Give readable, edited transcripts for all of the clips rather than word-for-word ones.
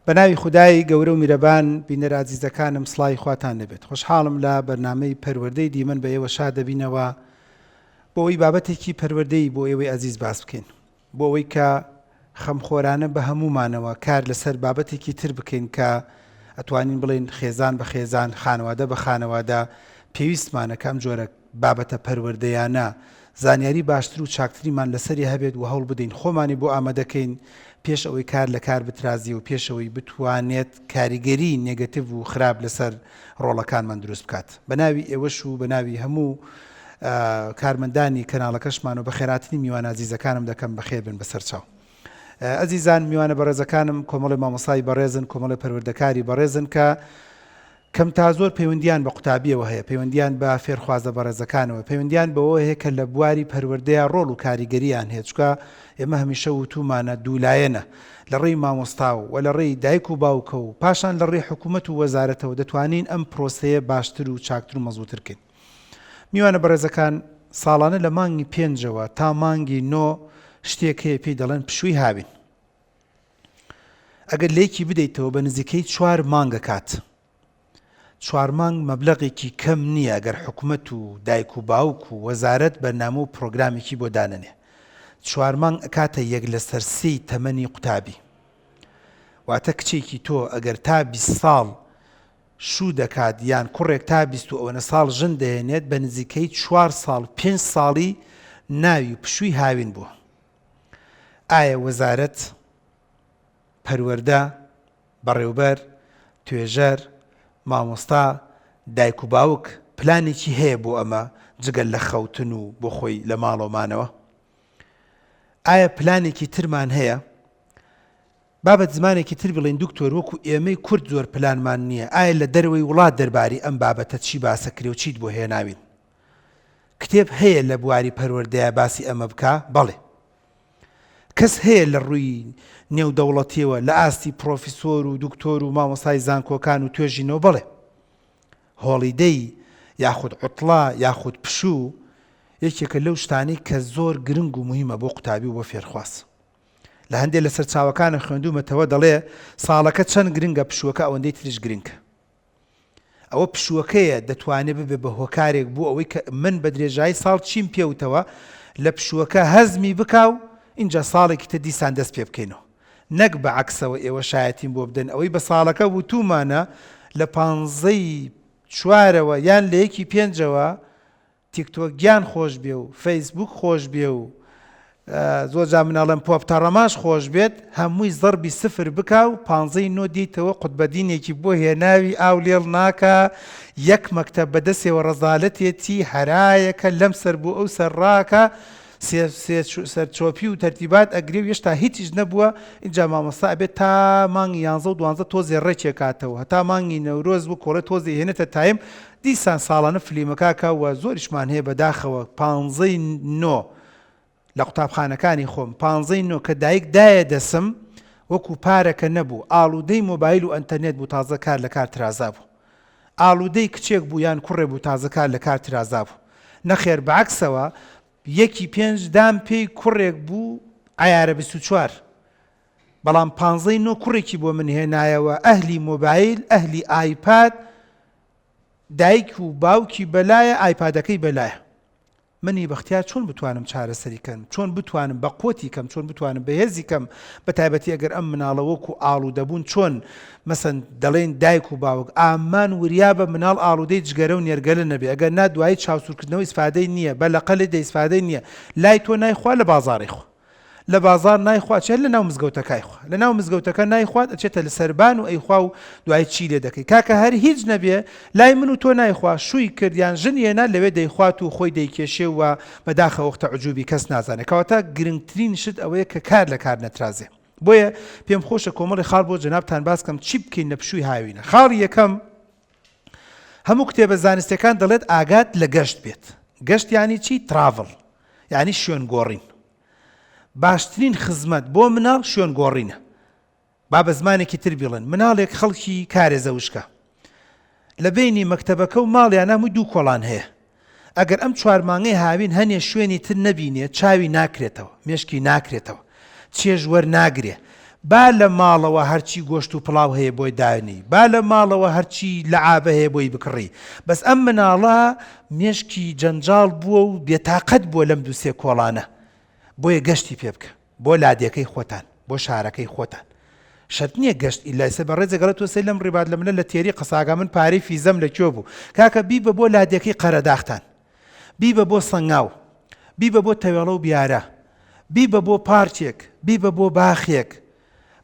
بە ناوی خودای گەورە و میرەبان بینەرە ئازیزەکانم سڵاوی خواتان لێبێت خۆشحاڵم لە بەرنامەی پەروەردەی دیمەن بە ئێوە شاد دەبینەوە بۆ ئەوەی بابەتێکی پەروەردەیی بۆ ئێوەی ئازیز باس بکەین بۆ ئەوەی کە خەمخۆرانە بە هەموومانەوە کار لەسەر بابەتێکی تر بکەین کە ئەتوانین بڵێین خێزان بە خێزان، خانەوادە بە خانەوادە پێویستمانە کە ئەم جۆرە بابەتە پەروەردەیانە زانیاری باشتر و چاکتریمان لەسەری هەبێت و هەوڵ بدەین خۆمانی بۆ ئامادەکەین پێش ئەوەی کار لە کار بترازێ و پێش ئەوەی بتوانێت کاریگەری negative و خراپ لەسەر ڕۆڵەکانمان دروست بکات. بە ناوی ئێوەش و بە ناوی هەموو کارمەندانی کەناڵەکەشمان و بەخێراتنی میوانە ئازیزەکانم دەکەم بەخێر بن بەسەرچاو. ئەزیزان میوانە بەڕێزەکانم کۆمەڵی مامۆسای بەڕێزن کۆمەڵی پەروەردەکاری بەڕێزن کە کەم تا زۆر پەیوەندیان بە قوتابیەوە هەیە پەیوەندیان بە فێرخوازە بەڕێزەکانەوە پەیوەندیان بەوە هەیە کە لە بواری پەروەردەیە ڕۆڵ و کاریگەریان هەیە چکە ئێمە هەمیشە وتومانە دوولایەنە لە ڕێی مامۆستا و لە ڕێی دایک و باوکە و پاشان لە ڕێی حکوومەت و وەزارەتەوە دەتوانین ئەم پرۆسەیە باشتر و چاکتر و مەزبووتر بکەین. میوانە بەڕێزەکان ساڵانە لە مانگی پێنجەوە تا مانگی نۆ شتێک هەیە پێی دەڵێن پشووی هاوین. ئەگەر لێکی بدەیتەوە بە نزیکەی چوار مانگە کات. چوار مانگ مەبلەغێکی کەم نییە ئەگەر حکومەت و دایک و باوک و وەزارەت بەرنامە و پرۆگرامێکی بۆ دانەنێ. چوار مانگ ئەکاتە یەک لەسەر سێی تەمەنی قوتابی. واتە کچێکی تۆ ئەگەر تا 20 ساڵ شوو دەکات یان کوڕێک تا 20 و ئەوەنە ساڵ ژن دەهێنێت بە نزیکەی چوار ساڵ پێنج ساڵی ناوی پشووی هاوین بووە. ئایا وەزارەت، پەروەردە، بەڕێوبەر، توێژەر، مامۆستا، دایک و باوک پلانێکی هەیە بۆ ئەمە جگە لە خەوتن و بۆ خۆی لە ماڵەوە مانەوە؟ ئایا پلانێکی ترمان هەیە؟ با بە زمانێکی تر بڵێین دکتۆر وەکو ئێمەی کورد زۆر پلانمان نییە، ئایا لە دەرەوەی وڵات دەرباری ئەم بابەتە چی باسەکرێ و چیت بۆ هێناوین؟ کتێب هەیە لە بواری پەروەردەیا باسی ئەمە بکا؟ بەڵێ. کەس هەیە لە ڕووی نێودەوڵەتیەوە لە ئاستی پڕۆفیسۆر و دکتۆر و مامۆستای زانکۆکان و توێژینەوە؟ بەڵێ. holiday یاخود عوتڵە یاخود پشوو یەکێکە لەو شتانەی کە زۆر گرنگ و موهیمە بۆ قوتابی و بۆ فێرخواز. لە هەندێ لە سەرچاوەکانە خوێندوومەتەوە دەڵێ ساڵەکە چەند گرنگە پشووەکە ئەوەندەی تریش گرنگە. ئەوە پشووەکەیە دەتوانێت ببێ بە هۆکارێک بۆ ئەوەی کە من بە درێژایی ساڵ چیم پێوتەوە لە پشووەکە هەزمی بکا و ئینجا ساڵێکی تر دیسان دەست پێ بکەینەوە نەک بە عەکسەوە ئێوە شایەتیم بۆ بدەن ئەوەی بە ساڵەکە وتوومانە لە پانزەی چوارەوە یان لە یەکی پێنجەوە تیکتۆک گیان خۆش بێ و فەیسبوک خۆش بێ و زۆر جار من ئەڵێم پۆپ تەڕەماش خۆش بێت هەمووی زەڕبی سفر بکا و پانزەی نۆ دیتەوە قوتبەدینێکی بۆ هێناوی ئاو لێڵ ناکا یەک مەکتەب بەدەسێوە ڕەزالەتێتی هەرایەکە لەم سەر بۆ ئەو سەر ڕاکا سێ سێ سەرچۆپی و تەرتیبات ئەگرێ و هێشتا هیچیش نەبووە ئینجا مامۆستا ئەبێت تا مانگی یانزە و دوانزە تۆزێ ڕێکێکاتەوە هەتا مانگی نەورۆز بکۆڵێ تۆزێ هێنێتە time دیسان ساڵانە فلیمەکاکە و زۆریشمان هەیە بەداخەوە پانزەی نۆ لە قوتابخانەکانی خۆم پانزەی نۆ کە دایک دایە دەسم وەکو پارەکە نەبوو ئاڵودەی مۆبایل و ئەنتەرنێت بوو تازە کار لە کار ترازا بوو ئاڵودەی کچێک بوو یان کوڕێ بوو تازە کار لە کار ترازا بوو نەخێر بەعەکسەوە یەکی پێنج دام پێی کوڕێک بوو عەیارە 24 بەڵام پانزەی نۆ کوڕێکی بۆ من هێنایەوە ئەهلی مۆبایل ئەهلی ئایپاد دایک و باوکی بەلایە ئایپادەکەی بەلایە منی بەختیار چۆن بتوانم چارەسەری کەم چۆن بتوانم بە قوتی کەم چۆن بتوانم بەهێزی کەم بە تایبەتی ئەگەر ئەم مناڵە وەکو ئاڵوودەبوون چۆن مەسەن دەڵێن دایک و باوک ئامان وریابە مناڵ ئاڵوودەی جگەرە و نێرگەلە نەبێ ئەگەر نا دوایی چاوسوورکردنەوە ئیسفادەی نییە بە لەقەلێ دەیسفادەی نییە لای تۆ نایخوا لە بازاڕی خوا لە بازاڕ نایخوا ئەچێت لە ناو مزگەوتەکە ئەیخوا لە ناو مزگەوتەکە نایخوات ئەچێتە لە سەربان و ئەیخوا و دوای چی لێ دەکەی کاکە هەر هیچ نەبێ لای من و تۆ نایخوا شووی کرد یان ژن هێنا لەوێ دەیخوات و خۆی دەیکێشێ و بەداخەوە وەختە عجوبی کەس نازانێ کەواتە گرنگترین شت ئەوەیە کە کار لە کار نەترازێ بۆیە پێم خۆشە کۆمەڵی خاڵ بۆ جەنابتان باس کەم چی بکەین لە پشووی هاوینە خاڵی یەکەم هەموو کتێبە زانستیەکان دەڵێت ئاگات لە گەشت بێت گەشت یانی چی travel یانی شوێن گۆڕین باشترین خزمەت بۆ مناڵ شوێن گۆڕینە با بە زمانێکی تر بیڵێن مناڵێک خەڵکی کارێزە وشکە لە بینی مەکتەبەکە و ماڵیان هەمووی دوو کۆڵان هەیە ئەگەر ئەم چوار مانگەی هاوین هەنێ شوێنی تر نەبینێ چاوی ناکرێتەوە، مێشکی ناکرێتەوە، چێژ وەرناگرێ. با لە ماڵەوە هەرچی گۆشت و پڵاو هەیە بۆی دانێی، با لە ماڵەوە هەرچی لەعابە هەیە بۆی بکڕی، بەس ئەم مناڵە مێشکی جەنجاڵ بووە و بێتاقەت بووە لەم دووسێ کۆڵانە، بۆیە گەشتی پێ بکە بۆ لادێکەی خۆتان، بۆ شارەکەی خۆتان. شەرت نییە گەشت ئیلا ئێستا بەڕێزێک ئەڵێ تۆ سەی لەم ڕیبات لە منە لە تێری قەساگا من پارەی فیزەم لە کوێ بوو؟ کاکە بیبە بۆ لادێکەی قەرەداختان. بیبە بۆ سەنگاو، بیبە بۆ تەوێڵە و بیارە، بیبە بۆ پارکێک، بیبە بۆ باخێک،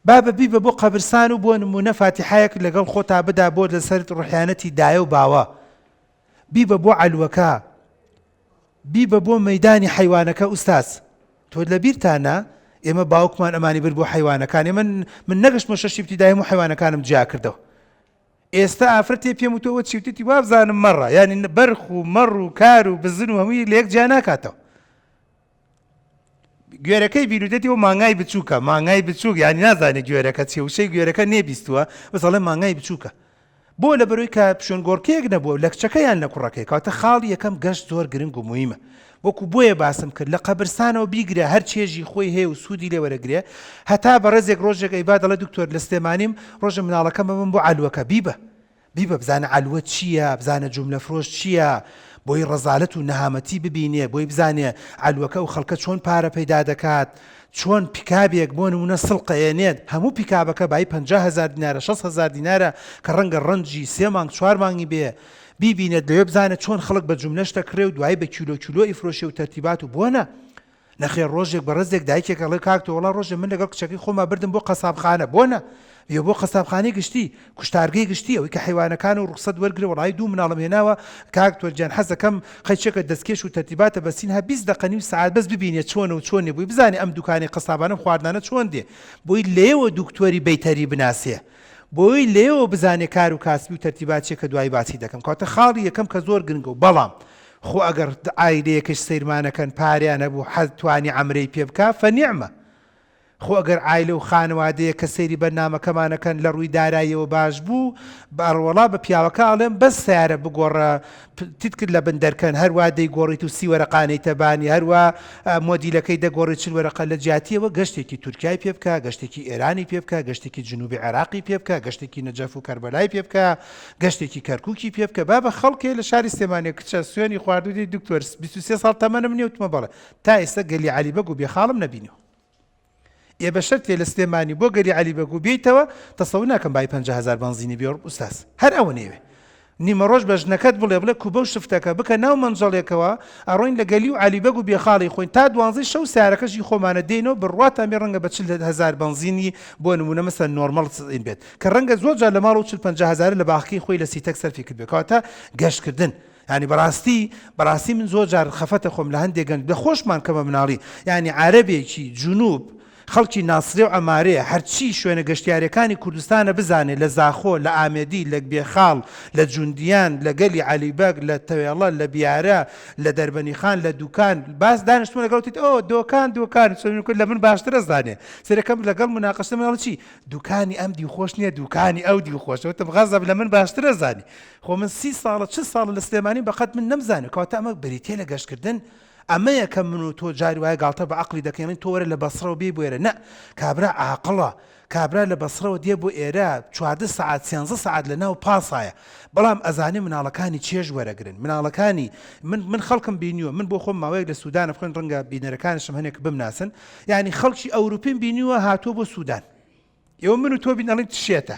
بابە بیبە بۆ قەبرسان و بۆ نموونە فاتیحایەک لەگەڵ خۆتا بدا بۆ لەسەر ڕوحیانەتی دایە و باوە، بیبە بۆ عەلوەکە، بیبە بۆ مەیدانی حەیوانەکە ئوستاز تۆ لەبیرتانە ئێمە باوکمان ئەمانی برد بۆ حەیوانەکان ئێمە من نەگەشتمە شەشی ابتدایی هەموو حەیوانەکانم جیا کردەوە. ئێستا ئافرەتێ پێم وتووە چی وتیتی وابزانم مەڕە یانی بەرخ و مەڕ و کار و بزن و هەمووی لە یەک جیا ناکاتەوە گوێرەکەی بیرودێتی و مانگای بچووکە مانگای بچووک یانی نازانێت گوێرەکە چیە وشەی گوێرەکە نێبیستووە بەس ئەڵێ مانگای بچووکە بۆ لە بەرۆی کە شوێن گۆڕکەیەک نەبووە لە کچەکە یان لە کوڕەکەی کەواتە خاڵی یەکەم گەشت زۆر گرنگ و مویمە وەکو بۆیە باسم کرد لە قەبرسانەوە بیگرە هەر چێژی خۆی هەیە و سوودی لێ وەرەگرێ هەتا بەڕێزێک ڕۆژێک ئەیبا دەڵێ دکتۆر لە سلێمانیم ڕۆژێ مناڵەکەم ئەبەم بۆ عەلوەکە بیبە بیبە بزانە عەلوە چییە بزانە جوملە فرۆش چییە بۆی ڕەزالەت و نەهامەتی ببینێ بۆی بزانێ عەلوەکە ئەو خەڵکە چۆن پارە پەیدا دەکات چۆن پیکابێک بۆ نمونە سڵق ئەیەنێت هەموو پیکابەکە بایی 50 هەزار دینارە 6 هەزار دینارە کە ڕەنگە ڕەنجی سێ مانگ چوار مانگی بێ بیبینێت لەوێ بزانێت چۆن خەڵک بە جوملەش دەکڕێ و دوایی بە کیلۆ کیلۆ ئیفرۆشێ و تەرتیبات و بۆ نا نەخێر ڕۆژێک بەڕێزێک دایکێک ئەڵێ کاک تۆ وەڵا ڕۆژێ من لەگەڵ کچەکەی خۆما بردم بۆ قەسابخانە بۆ نا یە بۆ قەسابخانەی گشتی کوشتارگەی گشتی ئەوەی کە حەیوانەکان و ڕوخسەت وەرگرە وەڵایی دوو مناڵم هێناوە کاک تۆ گیان حەز دەکەم قەیچێکە دەستکێش و تەرتیباتە بەسین ها 20 دەقە نیو سەعات بەس ببینێ چۆنە و چۆن نیە بۆی بزانێ ئەم دوکانی قەسابانە و خواردنانە چۆن دێ بۆی لێوە دوکتۆری بەیتەری بناسێ بۆی لێوە بزانێ کار و کاسبی و تەرتیبات چیە کە دوایی باسی دەکەم کەواتە خاڵی یەکەم کە زۆر گرنگە و بەڵام خۆ ئەگەر عایلەیەکش سەیرمانەکەن پارەیان هەبوو حەز توانی عەمرەی پێ بکا فەنیعمە خۆ ئەگەر عایلە و خانەوادەیەک کە سەیری بەرنامەکەمان ئەکەن لە ڕووی داراییەوە باش بوو بەڕوەڵا بە پیاوەکە ئەڵێم بەس سەیارە بگۆڕە تیتکت لە بن دەرکەن هەروا دەیگۆڕیت و سی وەرەقانەی تەبانی هەروا مۆدیلەکەی دەگۆڕی 40 وەرەقە لە جیاتیەوە گەشتێکی تورکیای پێ بکە گەشتێکی ئێرانی پێ بکە گەشتێکی جنوبی عێراقی پێ بکە گەشتێکی نەجەف و کەربەلای پێ بکە گەشتێکی کەرکوکی پێ بکە بابە خەڵکێ لە شاری سلێمانیە کچە سوێنی خواردوو دێی دکتۆر 23 ساڵ تەمەنم نیە وتمە بەڵێ تا ئێستا گەلی عەلی بەگ و بێخاڵم نەبینیوە ئێ بە شەرتێ لە سلێمانی بۆ گەلی عەلی بەگ و بێیتەوە تەسەور ناکەم بای 50 هەزار بەنزینی بێ ئوستاز هەر ئەوە نەیەوێ نیمەڕۆژ بە ژنەکەت بڵێ بڵێ کوبە و شفتەکە بکە ناو مەنجەڵێکەوە ئەڕۆین لە گەلی و عەلی بەگ و بێخاڵی خۆین تا دوانزەی شەو سەیارەکەشی خۆمانە دێینەوە بڕواتان بێ ڕەنگە بە 40 هەزار بەنزینی بۆ نمونە مەسەن نۆرمەڵ بێت کە ڕەنگە زۆر جار لە ماڵەوە 40 50 هەزارە لە باخەکەی خۆی لە سیتەک سەرفی کردبێ کەواتە گەشتکردن یانی بەڕاستی بەڕاستی من زۆر جار خەفەتە خۆم لە هەندێک گەنج لە خۆشمان کە بە مناڵی یانی عارەبێکی جنوب خەڵکی ناسرێ و عەمارێ هەرچی شوێنە گەشتیارەکانی کوردستانە بزانێ لە زاخۆ لە ئامێدی لە بێخاڵ لە جوندیان لە گەلی عەلی بەگ لە تەوێڵە لە بیارە لە دەربەنیخان لە دوکان باس دانیشتووە لەگەڵ وتیت ئۆ دۆکان دۆکان چۆن لە من باشترە زانێ سەرەکەم لەگەڵ مناقەشە مناڵ چی دوکانی ئەم دیو خۆش نییە دوکانی ئەو دیو خۆشە وتم غەزەب لە من باشترە زانی خۆ من سی ساڵە چل ساڵە لە سلێمانیم بەقەت من نەمزانی کەواتە ئەمە بریتیە لە گەشتکردن ئەمەیە کە من و تۆ جاری وایە گاڵتە بە عەقڵی دەکەین ئەڵێین تۆ وەرە لە بەسڕەوە بێی بۆ ئێرە نە کابرا عاقڵە کابرا لە بەسڕەوە دێ بۆ ئێرە 14 سەعات سیانزە سەعات لە ناو پاسایە بەڵام ئەزانێ مناڵەکانی چێژ وەرەگرن مناڵەکانی من من خەڵکم بینیوە من بۆ خۆم ماوەیەک لە سودانە خوێن ڕەنگە بینەرەکانشم هەنێک بمناسن یعنی خەڵکی ئەوروپیم بینیوە هاتووە بۆ سودان ئێوە من و تۆ بین ئەڵێن شێتە.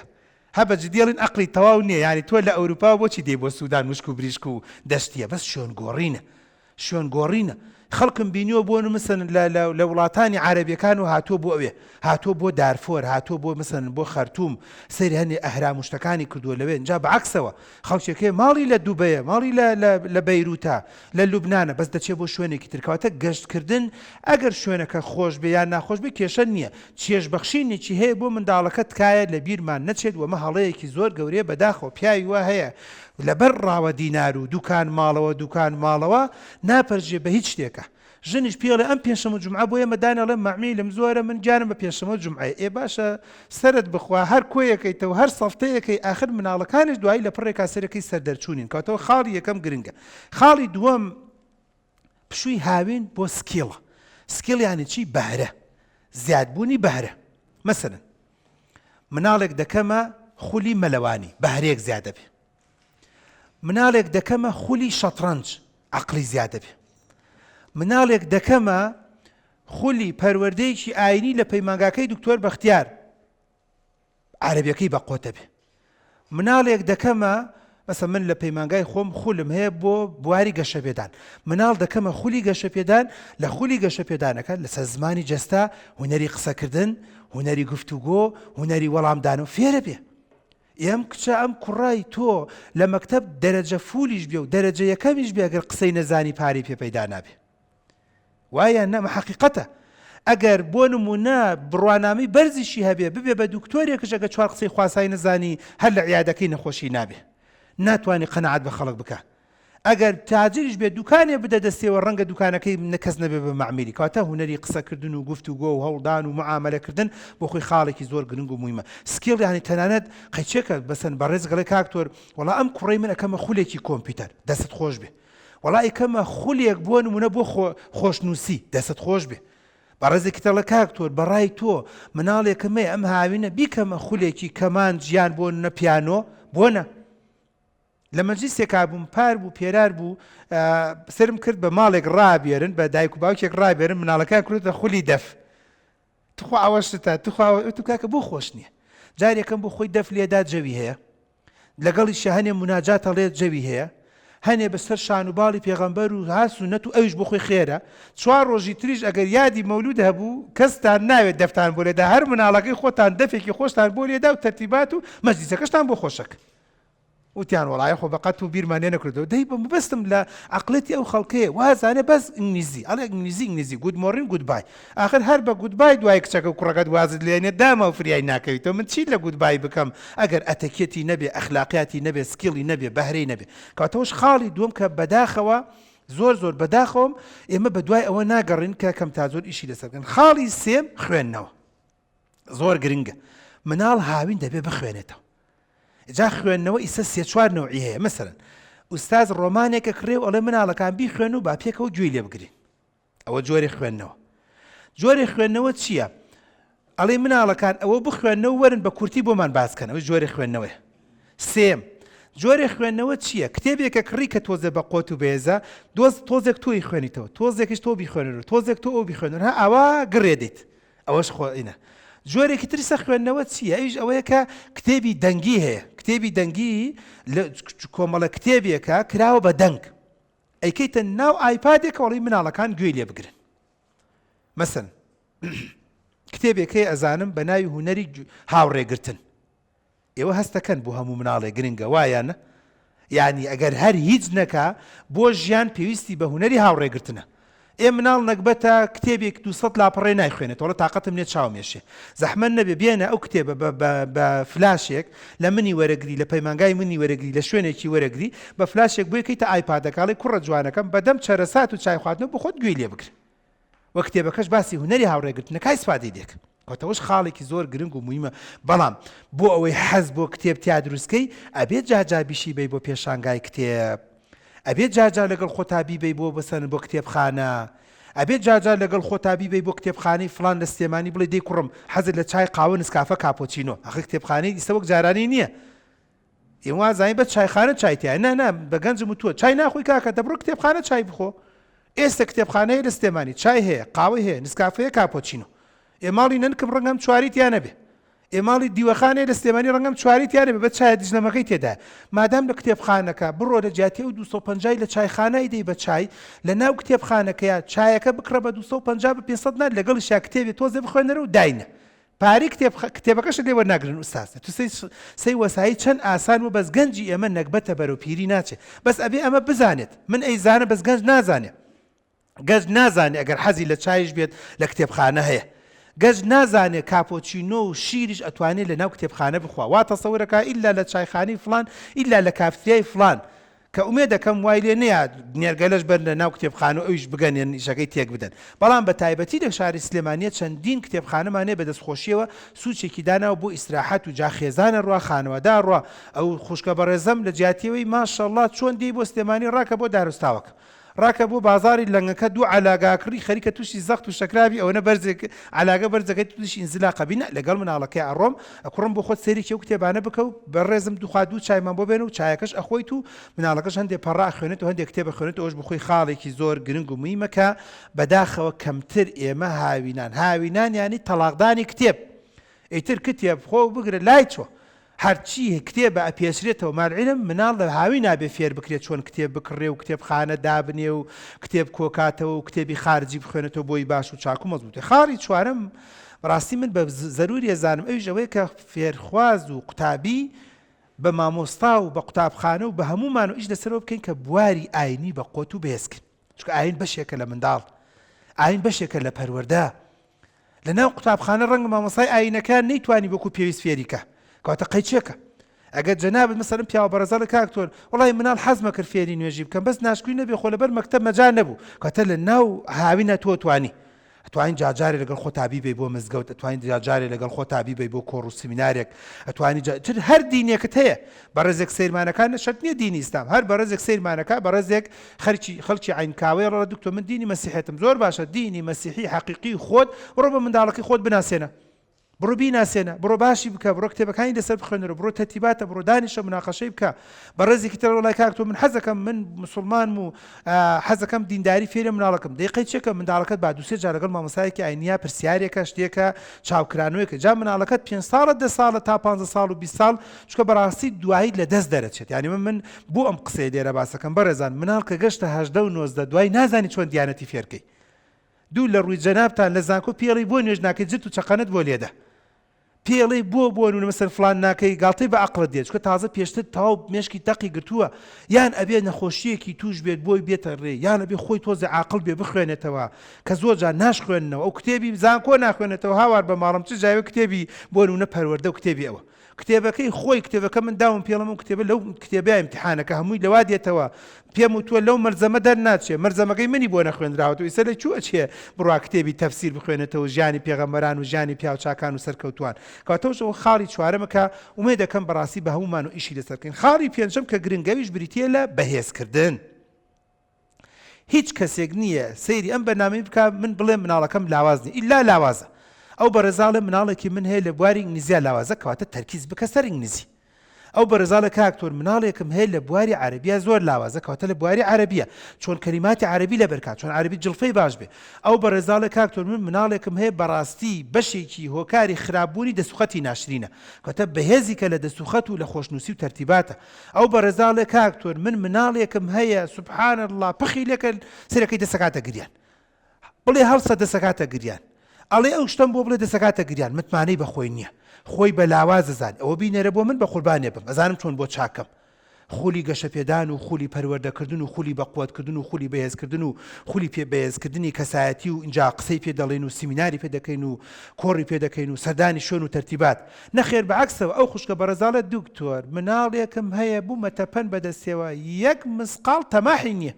هە بە جدی ئەڵێن ئەقڵی تەواو نیە یانی تۆ لە ئەوروپاوە بۆچی دێی بۆ سودان وشک و بریشک و دەشتیە بەس شوێن گۆڕینە شوێن گۆڕینە خەڵکم بینیوە بۆ مثلەن لە لە لە وڵاتانی عەرەبیەکان و هاتووە بۆ ئەوێ هاتووە بۆ دارفۆر هاتووە بۆ مثلەن بۆ خەرتوم سەیری هەنێ ئەهرام و شتەکانی کردووە لەوێ جا بە عەکسەوە خەڵکێک هەیە ماڵی لە دوبەیە ماڵی لە لە لە بەیروتە لە لوبنانە بەس دەچێ بۆ شوێنێکی تر کەواتە گەشتکردن ئەگەر شوێنەکە خۆش بێ یان ناخۆش بێ کێشە نییە چێژبەخشینێکی هەیە بۆ منداڵەکە تکایە لە بیرمان نەچێت وەمە هەڵەیەکی زۆر گەورەیە بەداخەوە پیاوی وا هەیە لەبەر ڕاوە دینار و دوکان ماڵەوە دوکان ماڵەوە ناپەرژێ بە هیچ شتێکە ژنیش پێی ئەڵێ ئەم پێنجشەممە و جومعە بۆ ئێمە دانێ ئەڵێ مەعمیلم زۆرە من گیانم بە پێنجشەممە و جومعەیە ئێ باشە سەرت بخوا هەر کۆیەکەیتەوە هەر سەفتەیەکەی ئاخر مناڵەکانیش دوایی لە پڕێکا سەرەکەی سەردەرچوونین کەواتەوە خاڵی یەکەم گرنگە خاڵی دووەم پشووی هاوین بۆ skill ە skill یانی چی بەهرە زیادبوونی بەهرە مەسەلەن. مناڵێک دەکەمە خولی مەلەوانی بەهرەیەک زیاد دەبێ. مناڵێک دەکەمە خولی شەتڕەنج عەقڵی زیاد دەبێ. مناڵێک دەکەمە خولی پەروەردەیەکی ئاینی لە پەیمانگاکەی دکتۆر بەختیار عەرەبیەکەی بە قۆتە بێ. مناڵێک دەکەمە مەسە من لە پەیمانگای خۆم خولم هەیە بۆ بواری گەشەپێدان مناڵ دەکەمە خولی گەشەپێدان لە خولی گەشەپێدانەکە لەسەر زمانی جەستە هونەری قسەکردن هونەری گفتوگۆ هونەری وەڵامدان و فێرە بێ ئەم کچە ئەم کوڕای تۆ لە مەکتەب دەرەجە full یش بێ و دەرەجە یەکەمیش بێ گەر قسەی نەزانی پارەی پێ پەیدا نابێ وایە نە حەقیقەتە ئەگەر بۆ نمونە بڕوانامەی بەرزیشی هەبێ ببێ بە دکتۆرێکش ئەگە چوار قسەی خواسای نەزانی هەر لە عیادەکەی نەخۆشی نابێ ناتوانانی قەنەعات بە خەڵک بکە ئەگەر تاجریش بێت دوکانێ بدە دەستێوە ڕەنگە دوکانەکەی نە کەس نەبێ بە مەعمیلی کەواتە هونەری قسەکردن و گفتوگۆ و هەوڵدان و معامەلەکردن بۆ خۆی خاڵێکی زۆر گرنگ و مویمە skill یانی تەنانەت قەیچێکە بەسەن بەڕێز گەڵێ کاک تۆر وەڵا ئەم کوڕەی من ئەکەمە خولێکی کۆمپیوتەر دەستت خۆش بێ وەڵا ئەیکەمە خولێک بۆ نمونە بۆ خۆ خۆشنووسی دەستت خۆش بێ بەڕێزێکی تەڵە کاک تۆر بەڕای تۆ مناڵێکم هەیە ئەم هاوینە بیکەمە خولێکی کەمانج یان بۆ نە پیانۆ بۆ نە لە مەجلیسێکا بووم پار بوو پێرار بوو سەرم کرد بە ماڵێک ڕابێرن بە دایک و باوکێک ڕابێرن مناڵەکان کردە خولی دەف تخوا ئەوە شتە تخوا تو کاکە بۆ خۆش نییە جارێکم بۆ خۆی دەف لێدا جەوی هەیە لەگەڵیشە هەنێ موناجات ئەڵێ جەوی هەیە هەنێ بەسەر شان و باڵی پێغەمبەر و ها سونەت و ئەویش بۆ خۆی خێرە چوار ڕۆژی تریش ئەگەر یادی مەولود هەبوو کەستان ناوێت دەفتان بۆ لێدا هەر مناڵەکەی خۆتان دەفێکی خۆشتان بۆ لێدا و تەرتیبات و مەجلیسەکەشتان بۆ خۆشەک وتیان وەڵایە خۆ بەقەت و بیرمان لێ نەکردەوە دەی بە مەبەستم لە عەقڵێتی ئەو خەڵکەیە وازانێ بەس ئینگلیزی ئەڵێ ئینگلیزی ئینگلیزی good morning goodbye ئاخر هەر بە goodbye دوای کچەکە و کوڕەکەت وازت لێنێ داما و فریای ناکەویتەوە من چی لە goodbye بکەم ئەگەر ئەتەکێتی نەبێ ئەخلاقیاتی نەبێ skill ی نەبێ بەهرەی نەبێ کەواتەوەش خاڵی دووەم کە بەداخەوە زۆر زۆر بەداخەوەم ئێمە بەدوای ئەوە ناگەڕین کە کەم تا زۆر ئیشی لەسەر بکەن خاڵی سێم خوێندنەوە زۆر گرنگە مناڵ هاوین دەبێ بخوێنێتەوە جا خوێندنەوە ئیسە سێ چوار نەوعی هەیە مەسەرەن ئوستاز ڕۆمانێکە کڕێ و ئەڵێ مناڵەکان بیخوێن و با پێکەوە گوێی لێ بگرین ئەوە جۆری خوێندنەوە جۆری خوێندنەوە چییە؟ ئەڵێ مناڵەکان ئەوە بخوێندنەوە وەرن بە کورتی بۆمان باسکەن ئەوە جۆری خوێندنەوەیە سێم جۆرێ خوێندنەوە چییە؟ کتێبێکە کڕی کە تۆزێ بە قۆت و بەێزە دۆز تۆزێک تۆی خوێنیتەوە تۆزێکیش تۆ بیخوێنەرەوە تۆزێک تۆ ئەو بیخوێنەر ها ئاوا گڕێ دێت ئەوەش خۆ ئینە. جۆرێکی تری سە خوێندنەوە چییە؟ ئەویش ئەوەیە کە کتێبی دەنگی هەیە. کتێبی دەنگی لە کۆمەڵە کتێبێکە کراوە بە دەنگ. ئەیکەیتە ناو ئایپادێکەوە ئەڵێی مناڵەکان گوێی لێ بگرن. مەسەن کتێبێک هەیە ئەزانم بە ناوی هونەری هاوڕێگرتن. ئێوە هەستەکەن بۆ هەموو مناڵێک گرنگە وایە نە؟ یانی ئەگەر هەر هیچ نەکا بۆ ژیان پێویستی بە هونەری هاوڕێگرتنە. ئێ مناڵ نەگبەتە کتێبێک 200 لاپەڕەی نایخوێنێتەوە ئەڵێ تاقەتم نیە چاوم ئێشێ. زەحمەت نەبێ بێنە ئەو کتێبە بە بە بە فلاشێک لە منی وەرەگری لە پەیمانگای منی وەرەگری لە شوێنێکی وەرەگری بە فلاشێک بۆی کەیتە ئایپادەکە ئەڵێی کوڕە جوانەکەم بەدەم چەرەسات و چای خواردنەوە بۆ خۆت گوێی لێ بگرە. وە کتێبەکەش باسی هونەری هاوڕێگرتنە کای سپادەی دێک کەوتەوەش خاڵێکی زۆر گرنگ و مویمە بەڵام بۆ ئەوەی حەز بۆ کتێب تیا دروستکەی ئەبێت جارجار بیشی بەی بۆ پێشانگای کتێب ئەبێت جارجار لەگەڵ خۆتا بیبەی بۆ بەسەن بۆ کتێبخانە ئەبێت جارجار لەگەڵ خۆتا بیبەی بۆ کتێبخانەی فلان لە سلێمانی بڵێ دەی کوڕم حەزت لە چای قاوە نسکافە کاپۆچینۆ ئەخر کتێبخانەی ئیستا وەک جارانی نییە ئێ وازانی بەس چایخانە چای تیایە نا نا بە گەنجم وتووە چای ناخۆی کاکە دەبڕۆ کتێبخانە چای بخۆ ئێستا کتێبخانە هەیە لە سلێمانی چای هەیە قاوەی هەیە نسکافە هەیە کاپۆچینۆ ئێ ماڵی نەنکم ڕەنگەم چواری تیا نەبێ ئێ ماڵی دیوەخان هەیە لە سلێمانی ڕەنگەم چواری تیا نەبێ بە چایە دژلەمەکەی تێدایە مادام لە کتێبخانەکە بڕۆ لە جیاتی ئەو 250 لە چایخانە ئەیدەی بە چای لە ناو کتێبخانەکەیا چایەکە بکڕە بە 250 بە 500 نا لەگەڵیشیا کتێبێ تۆزێ بخوێنەرە و داینە پارەی کتێب کتێبەکەشت لێ وەرناگرن ئوستاز تو سەی سەی وەسایی چەند ئاسان بوو بەس گەنجی ئێمە نەگبەتە بەرەو پیری ناچێ بەس ئەبێ ئەمە بزانێت من ئەیزانم بەس گەنج نازانێ گەنج نازانێ ئەگەر حەزی لە چایش بێت لە کتێبخانە هەیە گەنج نازانێ کاپۆچینۆ و شیریش ئەتوانێ لە ناو کتێبخانە بخوا وا تەسەورەکا ئیلا لە چایخانەی فڵان ئیلا لە کافتریای فڵان کە ئومێدەکەم وای لێ نەیات نێرگەلەش بەرنە ناو کتێبخانە و ئەویش بگەنێن ئیشەکەی تێک بدەن بەڵام بە تایبەتی لە شاری سلێمانیە چەندین کتێبخانەمان هەیە بە دەستخۆشیەوە سوچێکی داناوە بۆ ئیسراحەت و جا خێزان ئەڕوا خانەوادە ئەڕوا ئەو خوشکە بەڕێزەم لە جیاتیەوەی ماشەڵڵا چۆن دێی بۆ سلێمانی ڕاکە بۆ دارستاوەکە. ڕاکە بۆ بازاڕی لەنگەکە دوو عەلاگە ئەکڕی خەریکە توشی زەخت و شەکرابی ئەوەنە بەرزێک عەلاگە بەرزەکەی توشی ئینزلاقەبی نا لەگەڵ مناڵەکەی ئەڕۆم ئەکوڕم بۆ خۆت سەیرێکی ئەو کتێبانە بکە و بەڕێزم دوخوا دوو چایمان بۆ بێنە و چایەکەش ئەخۆیت و مناڵەکەش هەندێ پەڕە ئەخوێنێت و هەندێ کتێب ئەخوێنێت ئەوەش بۆخۆی خاڵێکی زۆر گرنگ و مهیمە کە بەداخەوە کەمتر ئێمە هاوینان هاوینان یانی تەڵاقدانی کتێب ئیتر کتێب خۆ بگرە لای چۆ هەرچی کتێبە ئەپێچرێتەوە مالعلم مناڵ لە هاوینا بێ فێر بکرێت چۆن کتێب بکڕێ و کتێبخانە دابنێ و کتێب کۆکاتەوە و کتێبی خارجی بخوێنێتەوە بۆی باش و چاک و مەزبووتێ خاڵی چوارەم بەڕاستی من بە زەروری ئەزانم ئەویش ئەوەیە کە فێرخواز و قوتابی بە مامۆستا و بە قوتابخانە و بە هەموومان و ئیش لەسەرەوە بکەین کە بواری ئاینی بە قوت و بەهێزکەین چونکە ئاین بەشێکە لە منداڵ ئاین بەشێکە لە پەروەردە لە ناو قوتابخانە ڕەنگە مامۆستای ئایینەکەیان نەیتوانی وەکو پێویست فێری کا کەواتە قەیچێکە ئەگەر جەنابت مەسەلەن پیاوە بەڕێزەڵێ کاک تۆر وەڵی مناڵ حەزمە کرد فێری نوێژی بکەم بەس ناشکری نەبێ خۆ لەبەر مەکتەب مەجال نەبوو کەواتە لە ناو هاوینە تۆ توانی ئەتوانی جاجارێ لەگەڵ خۆتا بیبەی بۆ مزگەوت ئەتوانی جاجارێ لەگەڵ خۆتا بیبەی بۆ کۆڕ و سمینارێک ئەتوانی جا تر هەر دینێکت هەیە بەڕێزێک سەیرمانەکان شەرت نییە دینی ئیسلام هەر بەڕێزێک سەیرمانەکە بەڕێزێک خەرکی خەڵکی عەین کاوەیە ڕەڵە دکتۆر من دینی مەسیحێتم زۆر باشە دینی مەسیحی حەقیقی خۆت بڕۆ بە منداڵەکەی خۆت بناسێنە بڕۆ بیناسێنە بڕۆ باشی بکە بڕۆ کتێبەکانی لەسەر بخوێنەرە بڕۆ تەرتیباتە بڕۆ دانیشە مناقەشەی بکە بەڕێزێکی تر وڵای کاک تۆ من حەزەکەم من مسلمانم و حەزەکەم دینداری فێرە مناڵەکەم دەی قەی چێکە منداڵەکەت با دوسێ جار لەگەڵ مامۆستایەکی ئاینیا پرسیارێکە شتێکە چاوکرانەوەیەکە جا مناڵەکەت پێ ساڵە دە ساڵە تا پ ساڵ و 20 ساڵ چونکە بەڕاستی دوایی لە دەست دەرەچێت یانی من من بۆ ئەم قسەیە لێرە باسەکەم بەڕێزان مناڵ کە گەشتە 18 و 19 دوای نازانی چۆن دیانەتی فێرکەی دوو لە ڕووی جەنابتان لە زانکۆ پێڵی بۆ نوێژ ناکەی جرت و چەقەنت بۆ لێدە پێڵی بۆ بۆ نمونە مەسەن فلان ناکەی گاڵتەی بە عەقڵت دێت چونکە تازە پێشتر تەواو مێشکی تەقی گرتووە یان ئەبێ نەخۆشیەکی توش بێت بۆی بێتە ڕێ یان ئەبێ خۆی تۆزێ عاقڵ بێ بخوێنێتەوە کە زۆر جار ناشخوێننەوە ئەو کتێبی زانکۆ ناخوێنێتەوە هاوار بە ماڵم چ جاوێ کتێبی بۆ نمونە پەروەردە و کتێبی ئەوە کتێبەکەی خۆی کتێبەکە من داوم پێڵم ئەو کتێبە لەو کتێبەیە ئیمتیحانەکە هەمووی لەوا دێتەوە پێم وتووە لەو مەلزەمە دەرناچێ مەلزەمەکەی منی بۆ نەخوێندراوەتەوە ئیسە لە کوێ ئەچێ بڕوا کتێبی تەفسیر بخوێنێتەوە ژیانی پێغەمبەران و ژیانی پیاوچاکان و سەرکەوتووان کەواتە ئەوە خاڵی چوارەمە کە ئومێد دەکەم بەڕاستی بە هەموومان و ئیشی لەسەر بکەین خاڵی پێنجەم کە گرنگە ئەویش بریتییە لە بەهێزکردن هیچ کەسێک نییە سەیری ئەم بەرنامەی بکا من بڵێم مناڵەکەم لاواز نیە ئیلا لاوازە ئەو بەڕێزاڵێ مناڵێکی من هەیە لە بواری ئینگلیزیا لاوازە کەواتە تەرکیز بکە سەر ئینگلیزی ئەو بەڕێزاڵێ کاک تۆر مناڵێکم هەیە لە بواری عەرەبیا زۆر لاوازە کەواتە لە بواری عەرەبیە چۆن کەلیماتی عەرەبی لەبەر کا چۆن عەرەبی جڵفەی باش بێ ئەو بەڕێزاڵێ کاک تۆر من مناڵێکم هەیە بەڕاستی بەشێکی هۆکاری خراپبوونی دەستوخەتی ناشرینە کەواتە بەهێزی کە لە دەستوخەت و لە خۆشنووسی و تەرتیباتە ئەو بەڕێزە ئەڵێ کاک تۆر من مناڵێکم هەیە سبحان اللە پخی لێکە سەرەکەی دەسەکاتە گریان بڵێ هەڵسە دەسەکاتە گریان ئەڵێ ئەو شتم بۆ بڵێ دەسەکاتە گریان متمانەی بەخۆی نییە خۆی بە لاواز دەزان ئەوە بینەرە بۆ من بە قوربانێ بم ئەزانم چۆن بۆ چاکەم خولی گەشەپێدان و خولی پەروەردەکردن و خولی بەقوەتکردن و خولی بەهێزکردن و خولی پێ بەهێزکردنی کەسایەتی و ئینجا قسەی پێ دەڵێین و سیمیناری پێ دەکەین و کۆڕی پێ دەکەین و سەردانی شوێن و تەرتیبات نەخێر بە عەکسەوە ئەو خوشکە بەڕێزاڵێ دکتۆر مناڵێکم هەیە بوومەتە پەن بەدەستیەوە یەک مسقاڵ تەماحی نییە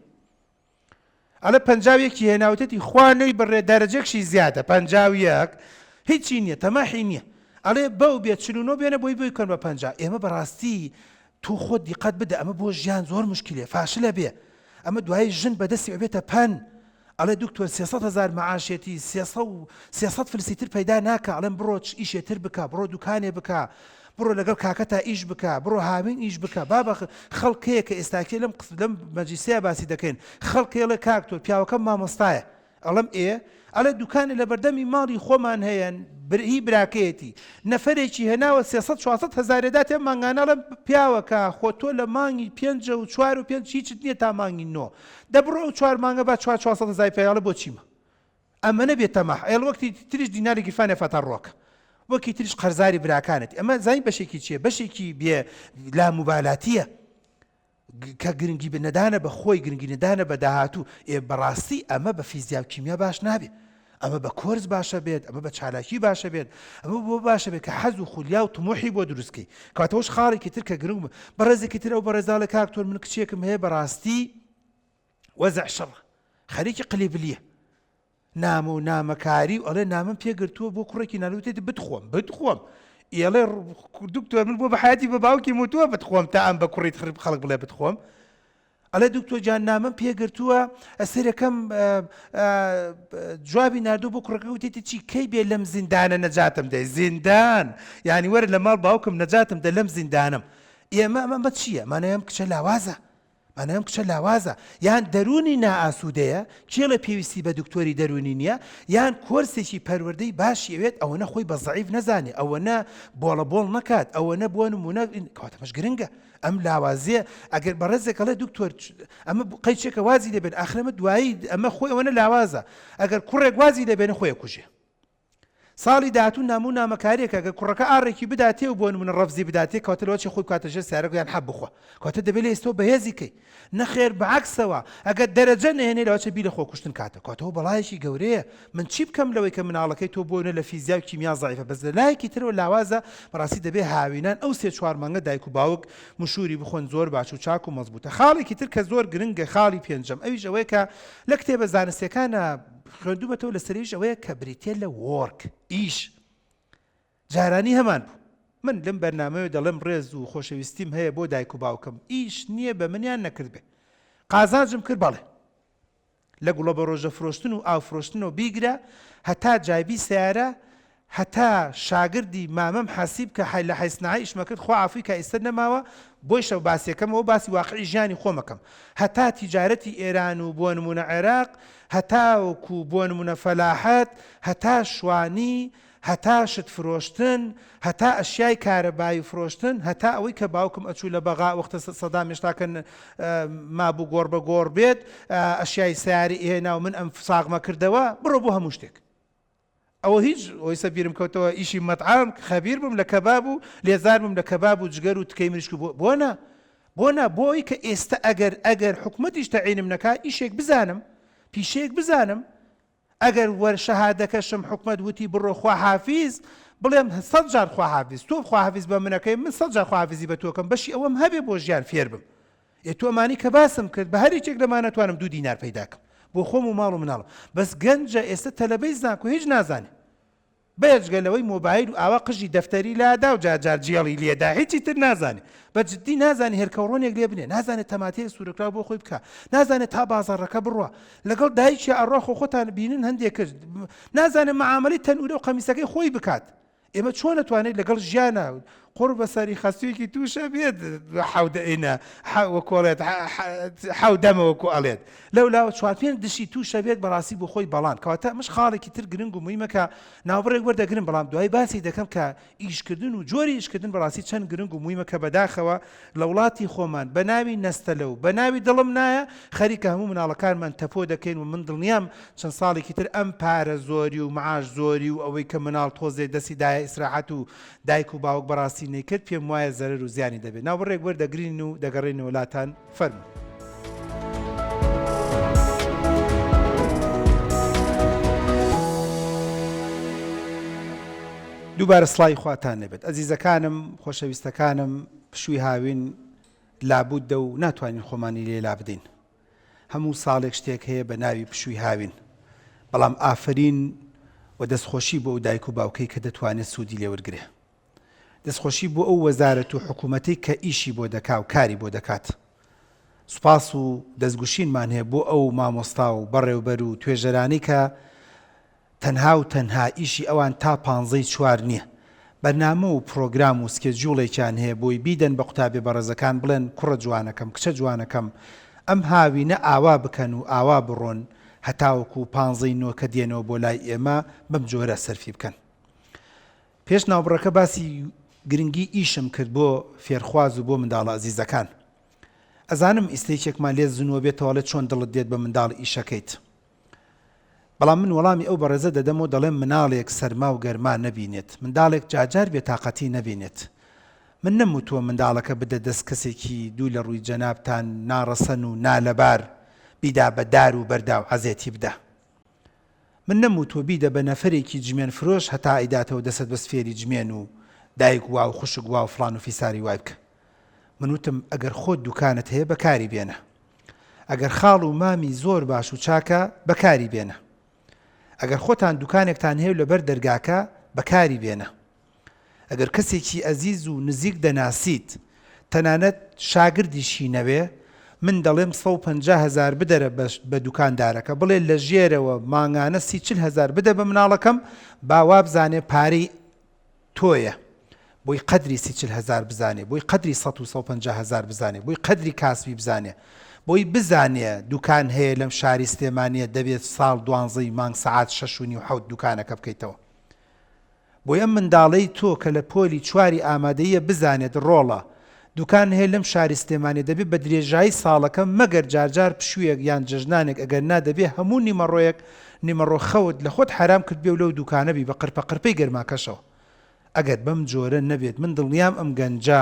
ئەڵێ 51ی هێنا وتێتی خوا نەیبڕێ دەرەجەکشی زیادە 51 هیچی نییە تەماحی نییە ئەڵێ بەو بێ 49 بێنە بۆی بۆی کەن بە 50 ئێمە بەڕاستی تۆ خۆت دیقەت بدە ئەمە بۆ ژیان زۆر مشکلێ فاشلە بێ ئەمە دوایی ژن بەدەستی ئەبێتە پەن ئەڵێ دکتۆر 300 هزار معاشێتی 300 فلسی تر پەیدا ناکە ئەڵێم بڕۆ ئیشێ تر بکە بڕۆ دوکانێ بکە بڕۆ لەگەڵ کاکەتا ئیش بکە بڕۆ هاوین ئیش بکە بابە خەڵک هەیە کە ئێستاکێ لەم قس لەم مەجلیسەیە باسی دەکەین خەڵک هەیە ئەڵێ کاک تۆ پیاوەکەم مامۆستایە ئەڵێم ئێ ئەڵێ دوکانێ لە بەردەمی ماڵی خۆمان هەیە هی براکەیەتی نەفەرێکی هێناوە 300 400 هەزارێ داتێ مانگانە ئەڵێم پیاوەکە خۆ تۆ لە مانگی پێنجە و چوار و پێنج هیچت نییە تا مانگی نۆ دە بڕۆ ئەو چوار مانگە با چوار 400 هەزاری پێ ئەڵێ بۆ چیمە ئەمەنە بێ تەماح ئێڵ وەکتی تریش دیناری گیرفانێ فەتە ڕۆکە وەکی تریش قەرزاری براکانێتی ئەمە زانی بەشێکی چیە بەشێکی بێ لاموبالاتیە کە گرنگی بە نەدانە بە خۆی گرنگی نەدانە بە داهاتوو ئێ بەڕاستی ئەمە بە فیزیا و کیمیا باش نابێ ئەمە بە کۆرس باشە بێت ئەمە بە چالاکی باشە بێت ئەمە بۆ باشە بێت کە حەز و خولیا و تموحی بۆ دروستکەی کاتەوەش خاڵێکی تر کە گرنگ بوو بەڕێزێکی تر ئەو بەڕێزاڵێ کاک تۆر من کچێکم هەیە بەڕاستی وەزع شەڕە خەریکی قلیبلیە نامە و نامەکاری و ئەڵێ نامەم پێگرتووە بۆ کوڕێکی نالوتێتی بتخۆم بتخۆم ئێڵێ دکتۆر من بۆ بە حیاتی بە باوکی موتووە بتخۆم تا ئەم بە کوڕیت خرب خەڵک بڵێ بتخۆم. ئەڵێ دکتۆر گیان نامەم پێگرتووە ئەسەرەکەم جوابی نردوو بۆ کوڕەکە وتێتی چی کەی بێ لەم زیندانە نەجاتم دەی زیندان یعنی وەرە لە ماڵ باوکم نەجاتم دە لەم زیندانم ئێمە ئەمە چییە مانای ئەم کچە لاوازە مانای ئەم کچە لاوازە یان دەروونی نائاسوودەیە کێڵێ پێویستی بە دکتۆری دەروونی نییە یان کۆرسێکی پەروەردەی باشی ئەوێت ئەوەنە خۆی بە زەعیف نەزانێ ئەوەنە بۆڵە بۆڵ نەکات ئەوەنە بۆ نمونە کەواتە ئەمەش گرنگە ئەم لاوازیە ئەگەر بەڕێزێک ئەڵێ دکتۆر ئەمە قەیچێکە وازی لێبێن ئاخر ئەمە دوایی ئەمە خۆی ئەوەنە لاوازە ئەگەر کوڕێک وازی لێبێنە خۆی ئەکوژێ ساڵی داهاتوو نامە و نامەکاریەکە گەر کوڕەکە ئاڕێکی بداتێ و بۆ نمونە ڕەفزی بداتێ کەواتە لەوە چێ خۆی بکاتە ژێر سیارەکە یان حەب بخوا کەواتە دەبێ لە ئێستەوە بەهێزی کەی نەخێر بەعەکسەوە ئەگەر دەرەجە نەهێنێ لەوە چێ بیر لە خۆکوشتن کاتە کەواتە ئەوە بەڵایەکی گەورەیە من چی بکەم لەوەی کە مناڵەکەی تۆ بۆ نە لە فیزیا و کیمیا زەعیفە بەس لە لایەکی ترەوە لاوازە بەڕاستی دەبێ هاوینان ئەو سێ چوار مانگە دایک و باوک مشوری بخۆن زۆر باش و چاک و مەزبوتە خاڵێکی تر کە زۆر گرنگە خاڵی پێنجەم ئەویش ئەوەیە کە لە کتێبە زانستیەکانا خوێندومەتەوە لەسەرەویش ئەوەیە کە بریتیە لە work ئیش جارانی هەمان بوو من لەم بەرنامەوە دەڵێم ڕێز و خۆشەویستیم هەیە بۆ دایک و باوکم ئیش نییە بە منیان نەکردبێ قازانجم کرد بەڵێ لە گوڵەبەڕۆژە فرۆشتن و ئاو فرۆشتنەوە بیگرە هەتا جایبی سەیارە هەتا شاگردی مامەم حەسیب کە لە حەیسناعە ئیشمە کرد خوا عافوی کا ئیستە نەماوە بۆیشە باسیەکەم ئەوە باسی واقعی ژیانی خۆمەکەم هەتا تیجارەتی ئێران و بۆ نمونە عێراق هەتاوەکو بۆ نمونە فەلاحەت هەتا شوانی هەتا شت فرۆشتن هەتا ئەشیای کارەبایی فرۆشتن هەتا ئەوەی کە باوکم ئەچوو لە بەغا وەختە سەدام هێشتاکە مابوو گۆڕ بە گۆڕ بێت ئەشیای سەیارەی ئەهێنا و من ئەم ساغمە کردەوە بڕۆ بۆ هەموو شتێک ئەوە هیچ ئۆیسە بیرم کەوتەوە ئیشی مەتعام خەبیر بووم لە کەباب و لێزار بووم لە کەباب و جگەر و تکەی مریشک و بۆ نا بۆ نا بۆ ئەوی کە ئێستە ئەگەر ئەگەر حکومەتیش تەعینم نەکا ئیشێک بزانم پیشەیەک بزانم ئەگەر وەر شەهادەکەشم حکومەت وتی بڕۆ خواحافیز بڵێم سەد جار خواحافیز تۆ خواحافیز بە منەکەی من سەد جار خواحافیزی بە تۆکەم بەشی ئەوەم هەبێ بۆ ژیان فێر بم ئێ تۆ ئەمانەی کە باسم کرد بە هەر یەکێک لەمانە توانم دوو دینار پەیدا کەم بۆ خۆم و ماڵ و مناڵم بەس گەنجە ئێستا تەلەبەی زانکۆ هیچ نازانێ بێجگە لەوەی مۆبایل و ئاوا قژی دەفتەری لادا و جار جار جێڵی لێدا هیچی تر نازانێ بە جدی نازانێ هێلکەوڕۆنێک لێ بنێ نازانێ تەماتەیەک سوورەکراو بۆ خۆی بکا نازانێ تا بازاڕەکە بڕوا لەگەڵ دایکیا ئەڕوا خۆ خۆتان بینن هەندێک کچ نازانێ مەعامەلەی تەنورە و قەمیسەکەی خۆی بکات ئێمە چۆن ئەتوانێت لەگەڵ ژیانا قوڕ بەسەری خەستوویەکی تووشە بێت حەودەئینە وەکۆڵێت حەودەمە وەکو ئەڵێت لەو لاوە چوار پێنج دشی تووشە بێت بەڕاستی بۆ خۆی بەڵان کەواتە ئەمەش خاڵێکی تر گرنگ و مویمە کە ناوبڕێک وەردەگرم بەڵام دوای باسی دەکەم کە ئیشکردن و جۆری ئیشکردن بەڕاستی چەند گرنگ و مویمە کە بەداخەوە لە وڵاتی خۆمان بە ناوی نەستەلە و بە ناوی دڵم نایە خەریکە هەموو مناڵەکانمان تەپۆ دەکەین و من دڵنیام چەند ساڵێکی تر ئەم پارە زۆری و معاش زۆری و ئەوەی کە مناڵ تۆزێ دەستی دایە ئیسراحەت و دایک و باوک بەڕاستی نەیکرد پێم وایە زەرەر و زیانی دەبێت ناوبڕێک وەردەگرین و دەگەڕێینەوە لاتان فەرموون. دووبارە سڵاوی خواتان لێبێت ئەزیزەکانم خۆشەویستەکانم پشووی هاوین لابوددە و ناتوانین خۆمانی لێ لابدەین هەموو ساڵێک شتێک هەیە بە ناوی پشووی هاوین بەڵام ئافرین و دەستخۆشی بۆ ئەو دایک و باوکەی کە دەتوانێت سوودی لێوەرگرێ دەستخۆشی بۆ ئەو وەزارەت و حکوومەتەی کە ئیشی بۆ دەکا و کاری بۆ دەکات سوپاس و دەستگوشینمان هەیە بۆ ئەو مامۆستا و بەڕێوبەر و توێژەرانەی کە تەنها و تەنها ئیشی ئەوان تا پانزەی چوار نیە. بەرنامە و پڕۆگرام و schedule ێکیان هەیە بۆی بیدەن بە قوتابیە بەڕێزەکان بڵێن کوڕە جوانەکەم کچە جوانەکەم ئەم هاوینە ئاوا بکەن و ئاوا بڕۆن هەتاوەکو پانزەی نۆ کە دێنەوە بۆ لای ئێمە بەم جۆرە سەرفی بکەن. پێش ناوبڕەکە باسی گرنگی ئیشم کرد بۆ فێرخواز و بۆ منداڵە ئەزیزەکان. ئەزانم ئیستە یەکێکمان لێ زنووە بێتەوە ئەڵێ چۆن دڵت دێت بە منداڵ ئیشەکەیت. بەڵام من وەڵامی ئەو بەڕێزە دەدەمەوە دەڵێم مناڵێک سەرما و گەرما نەبینێت، منداڵێک جاجار بێتاقەتی نەبینێت. من نەموتووە منداڵەکە بدە دەست کەسێکی دوو لە ڕووی جەنابتان ناڕەسەن و نالەبار بیدا بە دار و بەردا و عەزێتی بدا. من نەموتووە بیدە بە نەفەرێکی جمێن فرۆش هەتا ئەیداتەوە دەستت بەس فێری جمێن و دایک وا و خوشک وا و فڵان و فیساری وای بکە. من وتم ئەگەر خۆت دوکانت هەیە بەکاری بێنە. ئەگەر خاڵ و مامی زۆر باش و چاکە بەکاری بێنە. ئەگەر خۆتان دوکانێکتان هەیە و لەبەر دەرگاکە بەکاری بێنە. ئەگەر کەسێکی ئەزیز و نزیک دەناسیت تەنانەت شاگردیشی نەبێ. من دەڵێم 150 هەزار بدەرە بە دوکاندارەکە بڵێ لە ژێرەوە مانگانە سی چل هەزار بدە بە مناڵەکەم با وابزانێ پارەی تۆیە بۆی قەدری سی چل هەزار بزانێ بۆی قەدری سەت و 150 هەزار بزانێ بۆی قەدری کاسبی بزانێ بۆی بزانێ دوکان هەیە لەم شاری سلێمانیە دەبێت ساڵ دوانزەی مانگ سەعات شەش و نیو حەوت دوکانەکە بکەیتەوە بۆی ئەم منداڵەی تۆ کە لە پۆلی چواری ئامادەییە بزانێت ڕۆڵە دوکان هەیە لەم شاری سلێمانیە دەبێت بە درێژایی ساڵەکە مەگەر جارجار پشوویەک یان جەژنانێک ئەگەر نا دەبێ هەموو نیمەڕۆیەک نیمەڕۆ خەوت لە خۆت حەرام کردبێ و لەو دوکانە بی بە قرپە قرپەی گەرماکەشەوە ئەگەر بەم جۆرە نەبێت من دڵنیام ئەم گەنجە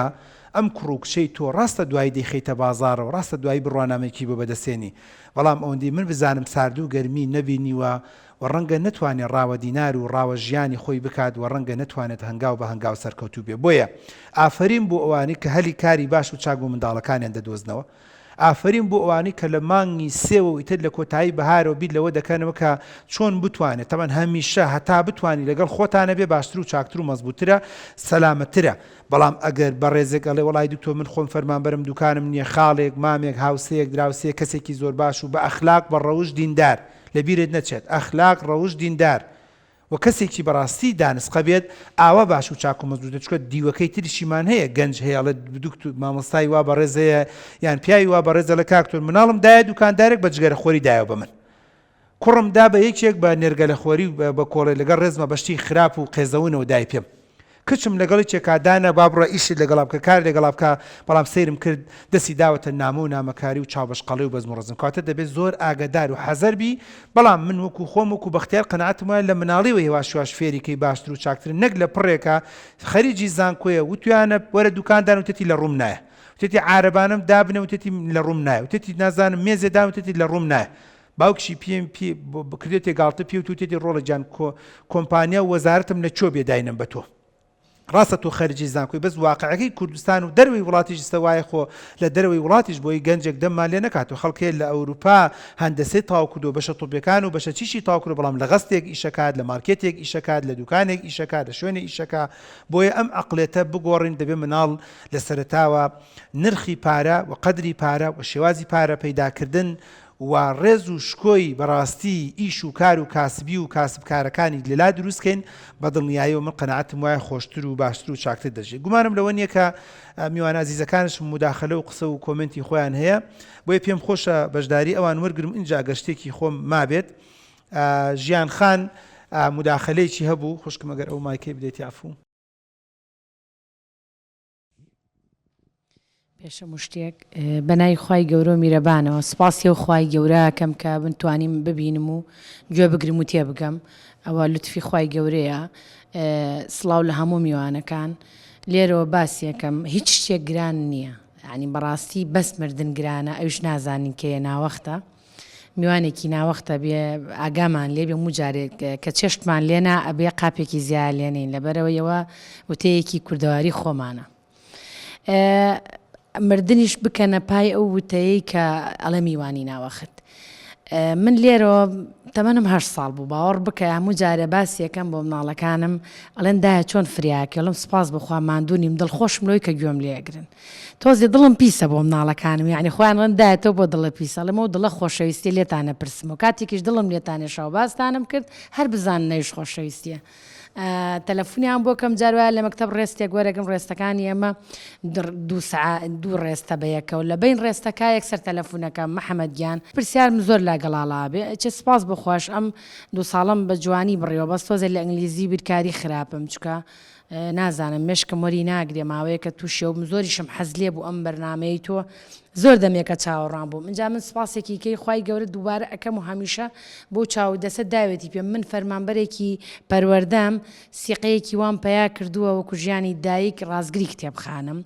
ئەم کوڕ و کچەی تۆ ڕاستە دوایی دەیخەیتە بازاڕەوە ڕاستە دوایی بڕوانامەیەکی بۆ بەدەستێنی بەڵام ئەوەندەی من بزانم ساردو گەرمی نەبینیوە و ڕەنگە نەتوانێت ڕاوە دینار و ڕاوە ژیانی خۆی بکات و ڕەنگە نەتوانێت هەنگاو بە هەنگاو سەرکەوتوو بێ بۆیە ئافەرین بۆ ئەوانەی کە هەلی کاری باش و چاک بۆ منداڵەکانیان دەدۆزنەوە ئافەرین بۆ ئەوانەی کە لە مانگی سێوە و ئیتر لە کۆتایی بەهارەوە بیر لەوە دەکەنەوە کە چۆن بتوانێت تەبعەن هەمیشە هەتا بتوانی لەگەڵ خۆتانە بێ باشتر و چاکتر و مەزبووترە سەلامەترە بەڵام ئەگەر بەڕێزێک ئەڵێ وەڵای دکتۆر من خۆم فەرمانبەرم دوکانم نییە خاڵێک مامێک هاوسێیەک دراوسێیەک کەسێکی زۆر باش و بە ئەخلاق بە ڕەوشت دیندار لەبیرت نەچێت ئەخلاق ڕەوشت دیندار و کەسێکی بەڕاستی دانسقە بێت ئاوا باش و چاک و مەزبوتە چونکە دیوەکەی تریشیمان هەیە گەنج هەیە ئەڵێ دکتۆر مامۆستای وا بەڕێز هەیە یان پیاوی وا بەڕێز ئەڵێ کاک تۆ مناڵم دایە دوکاندارێک بە جگەرەخۆری دایەوە بە من کوڕم دا بە یەکێک بە نێرگەلەخۆری و بە کۆڵێ لەگەڵ ڕێزمە بە شتی خراپ و قێزەونەوە دای پێم کچم لەگەڵ یەکێکا دانا با بڕۆ ئیشت لەگەڵا بکە کار لەگەڵا بکە بەڵام سەیرم کرد دەستی داوەتە نامە و نامەکاری و چاوبەشقەڵی و بەزم و ڕەزم کەواتە دەبێت زۆر ئاگەدار و حەزەر بی بەڵام من وەکو خۆم وەکو بەختیار قەناعەتم وایە لە مناڵیەوە هێواش هێواش فێری کەی باشتر و چاکترە نەک لە پڕێکا خەریجی زانکۆیە وتویانە وەرە دوکان دان وتێتی لە ڕووم نایە وتێتی عارەبانەم دابنێ وتێتی لە ڕووم نایە وتێتی نازانم مێزێ دان وتێتی لە ڕووم نایە باوکیشی پێم پێ کردێتێ گاڵتە پێ و توتێتی ڕۆڵە گیان کۆ کۆمپانیا و وەزارەتم لە کوێ بێ داینم بە تۆ ڕاستە تۆ خەرجی زانکۆی بەس واقعەکەی کوردستان و دەروی وڵاتیش ئیستا وایە خۆ لە دەرەوەی وڵاتیش بۆی گەنجێک دەممان لێ نەکات و خەڵکێ لە ئەوروپا هەندەسەی تەواو کردووە بەشە طبیەکان و بەشە چیشی تەواو کردووە بەڵام لە غەستێک ئیشەکات لە مارکێتێک ئیشەکات لە دوکانێک ئیشەکات لە شوێنێ ئیشەکا بۆیە ئەم عەقڵێتە بگۆڕین دەبێ مناڵ لە سەرەتاوە نرخی پارە و قەدری پارە و شێوازی پارە پەیداکردن و ڕێز و شکۆی بەڕاستی ئیش و کار و کاسبی و کاسبکارەکانی لەلا دروست کەین بە دڵنیایەوە من قەناعەتم وایە خۆشتر و باشتر و چاکتر دەژی گومانم لەوە نییە کە میوانە ئازیزەکانشم موداخەلە و قسە و کۆمێنتی خۆیان هەیە بۆیە پێم خۆشە بەشداری ئەوان وەرگرم ئینجا گەر شتێکی خۆم مابێت ژیان خان موداخەلەیەکی هەبوو خوشکم ئەگەر ئەو مایکەی بدەیت عەفوو. پێش هەموو شتێک بە ناوی خوای گەورە و میرەبانەوە سوپاسی ئەو خوای گەورە ئەکەم کە من توانیم ببینم و گوێ بگرم و تێبگەم ئەوە لوتفی خوای گەورەیە سڵاو لە هەموو میوانەکان لێرەوە باسیەکەم هیچ شتێک گران نییە یعنی بەڕاستی بەس مردن گرانە ئەویش نازانین کێیە ناوەختە میوانێکی ناوەختە بێ ئاگامان لێ بێ هەموو جارێک کە چێشتمان لێنا ئەبێ قاپێکی زیا لێنین لەبەرەوەی ئەوە وتەیەکی کوردەواری خۆمانە مردنیش بکەنە پای ئەو وتەیەی کە ئەڵێ میوانی ناوەخت. من لێرەوە تەمەنم هەشت ساڵ بوو باوەڕ بکە هەموو جارێ باسی یەکەم بۆ مناڵەکانم ئەڵێن دایە چۆن فریاکەی ئەڵێم سوپاس بۆ خوا ماندوو نیم دڵخۆشم لەوەی کە گوێم لێ ئەگرن تۆزێ دڵم پیسە بۆ مناڵەکانم یەعنی خۆیان ئەڵێن دایە تۆ بۆ دڵت پیسە ئەڵێم ئەو دڵە خۆشەویستیە لێتان ئەپرسم و کاتێکیش دڵم لێتان ێشا و باستانم کرد هەر بزانن ئەویش خۆشەویستیە تەلەفونیان بۆ کەم جار وایە لە مەکتەب ڕێستێک وەرەگرم ڕێستەکانی ئێمە دوو سەعا دوو ڕێستە بە یەکەوە لە بەین ڕێستەکە یەکسەر تەلەفونەکەم محەمەد گیان پرسیارم زۆر لا گەڵاڵە بێ چ سپاس بۆ خواش ئەم دوو ساڵەم بە جوانی بڕیوە بەس تۆزێ لە ئینگلیزی بیرکاری خراپم چکە نازانم مێشکم وەری ناگرێ ماوەیەکە تووشی ئەو بووم زۆریشم حەز لێ بوو ئەم بەرنامەیەی تۆ زۆر دەمێکە چاوەڕوان بووم ئینجا من سوپاسێکی کەی خوای گەورە دووبارە ئەکەم و هەمیشە بۆ چاو و دەسە داوێتی پێم من فەرمانبەرێکی پەروەردەم سیقەیەکی وام پەیا کردووە وەکو ژیانی دایک ڕازگری کتێبخانەم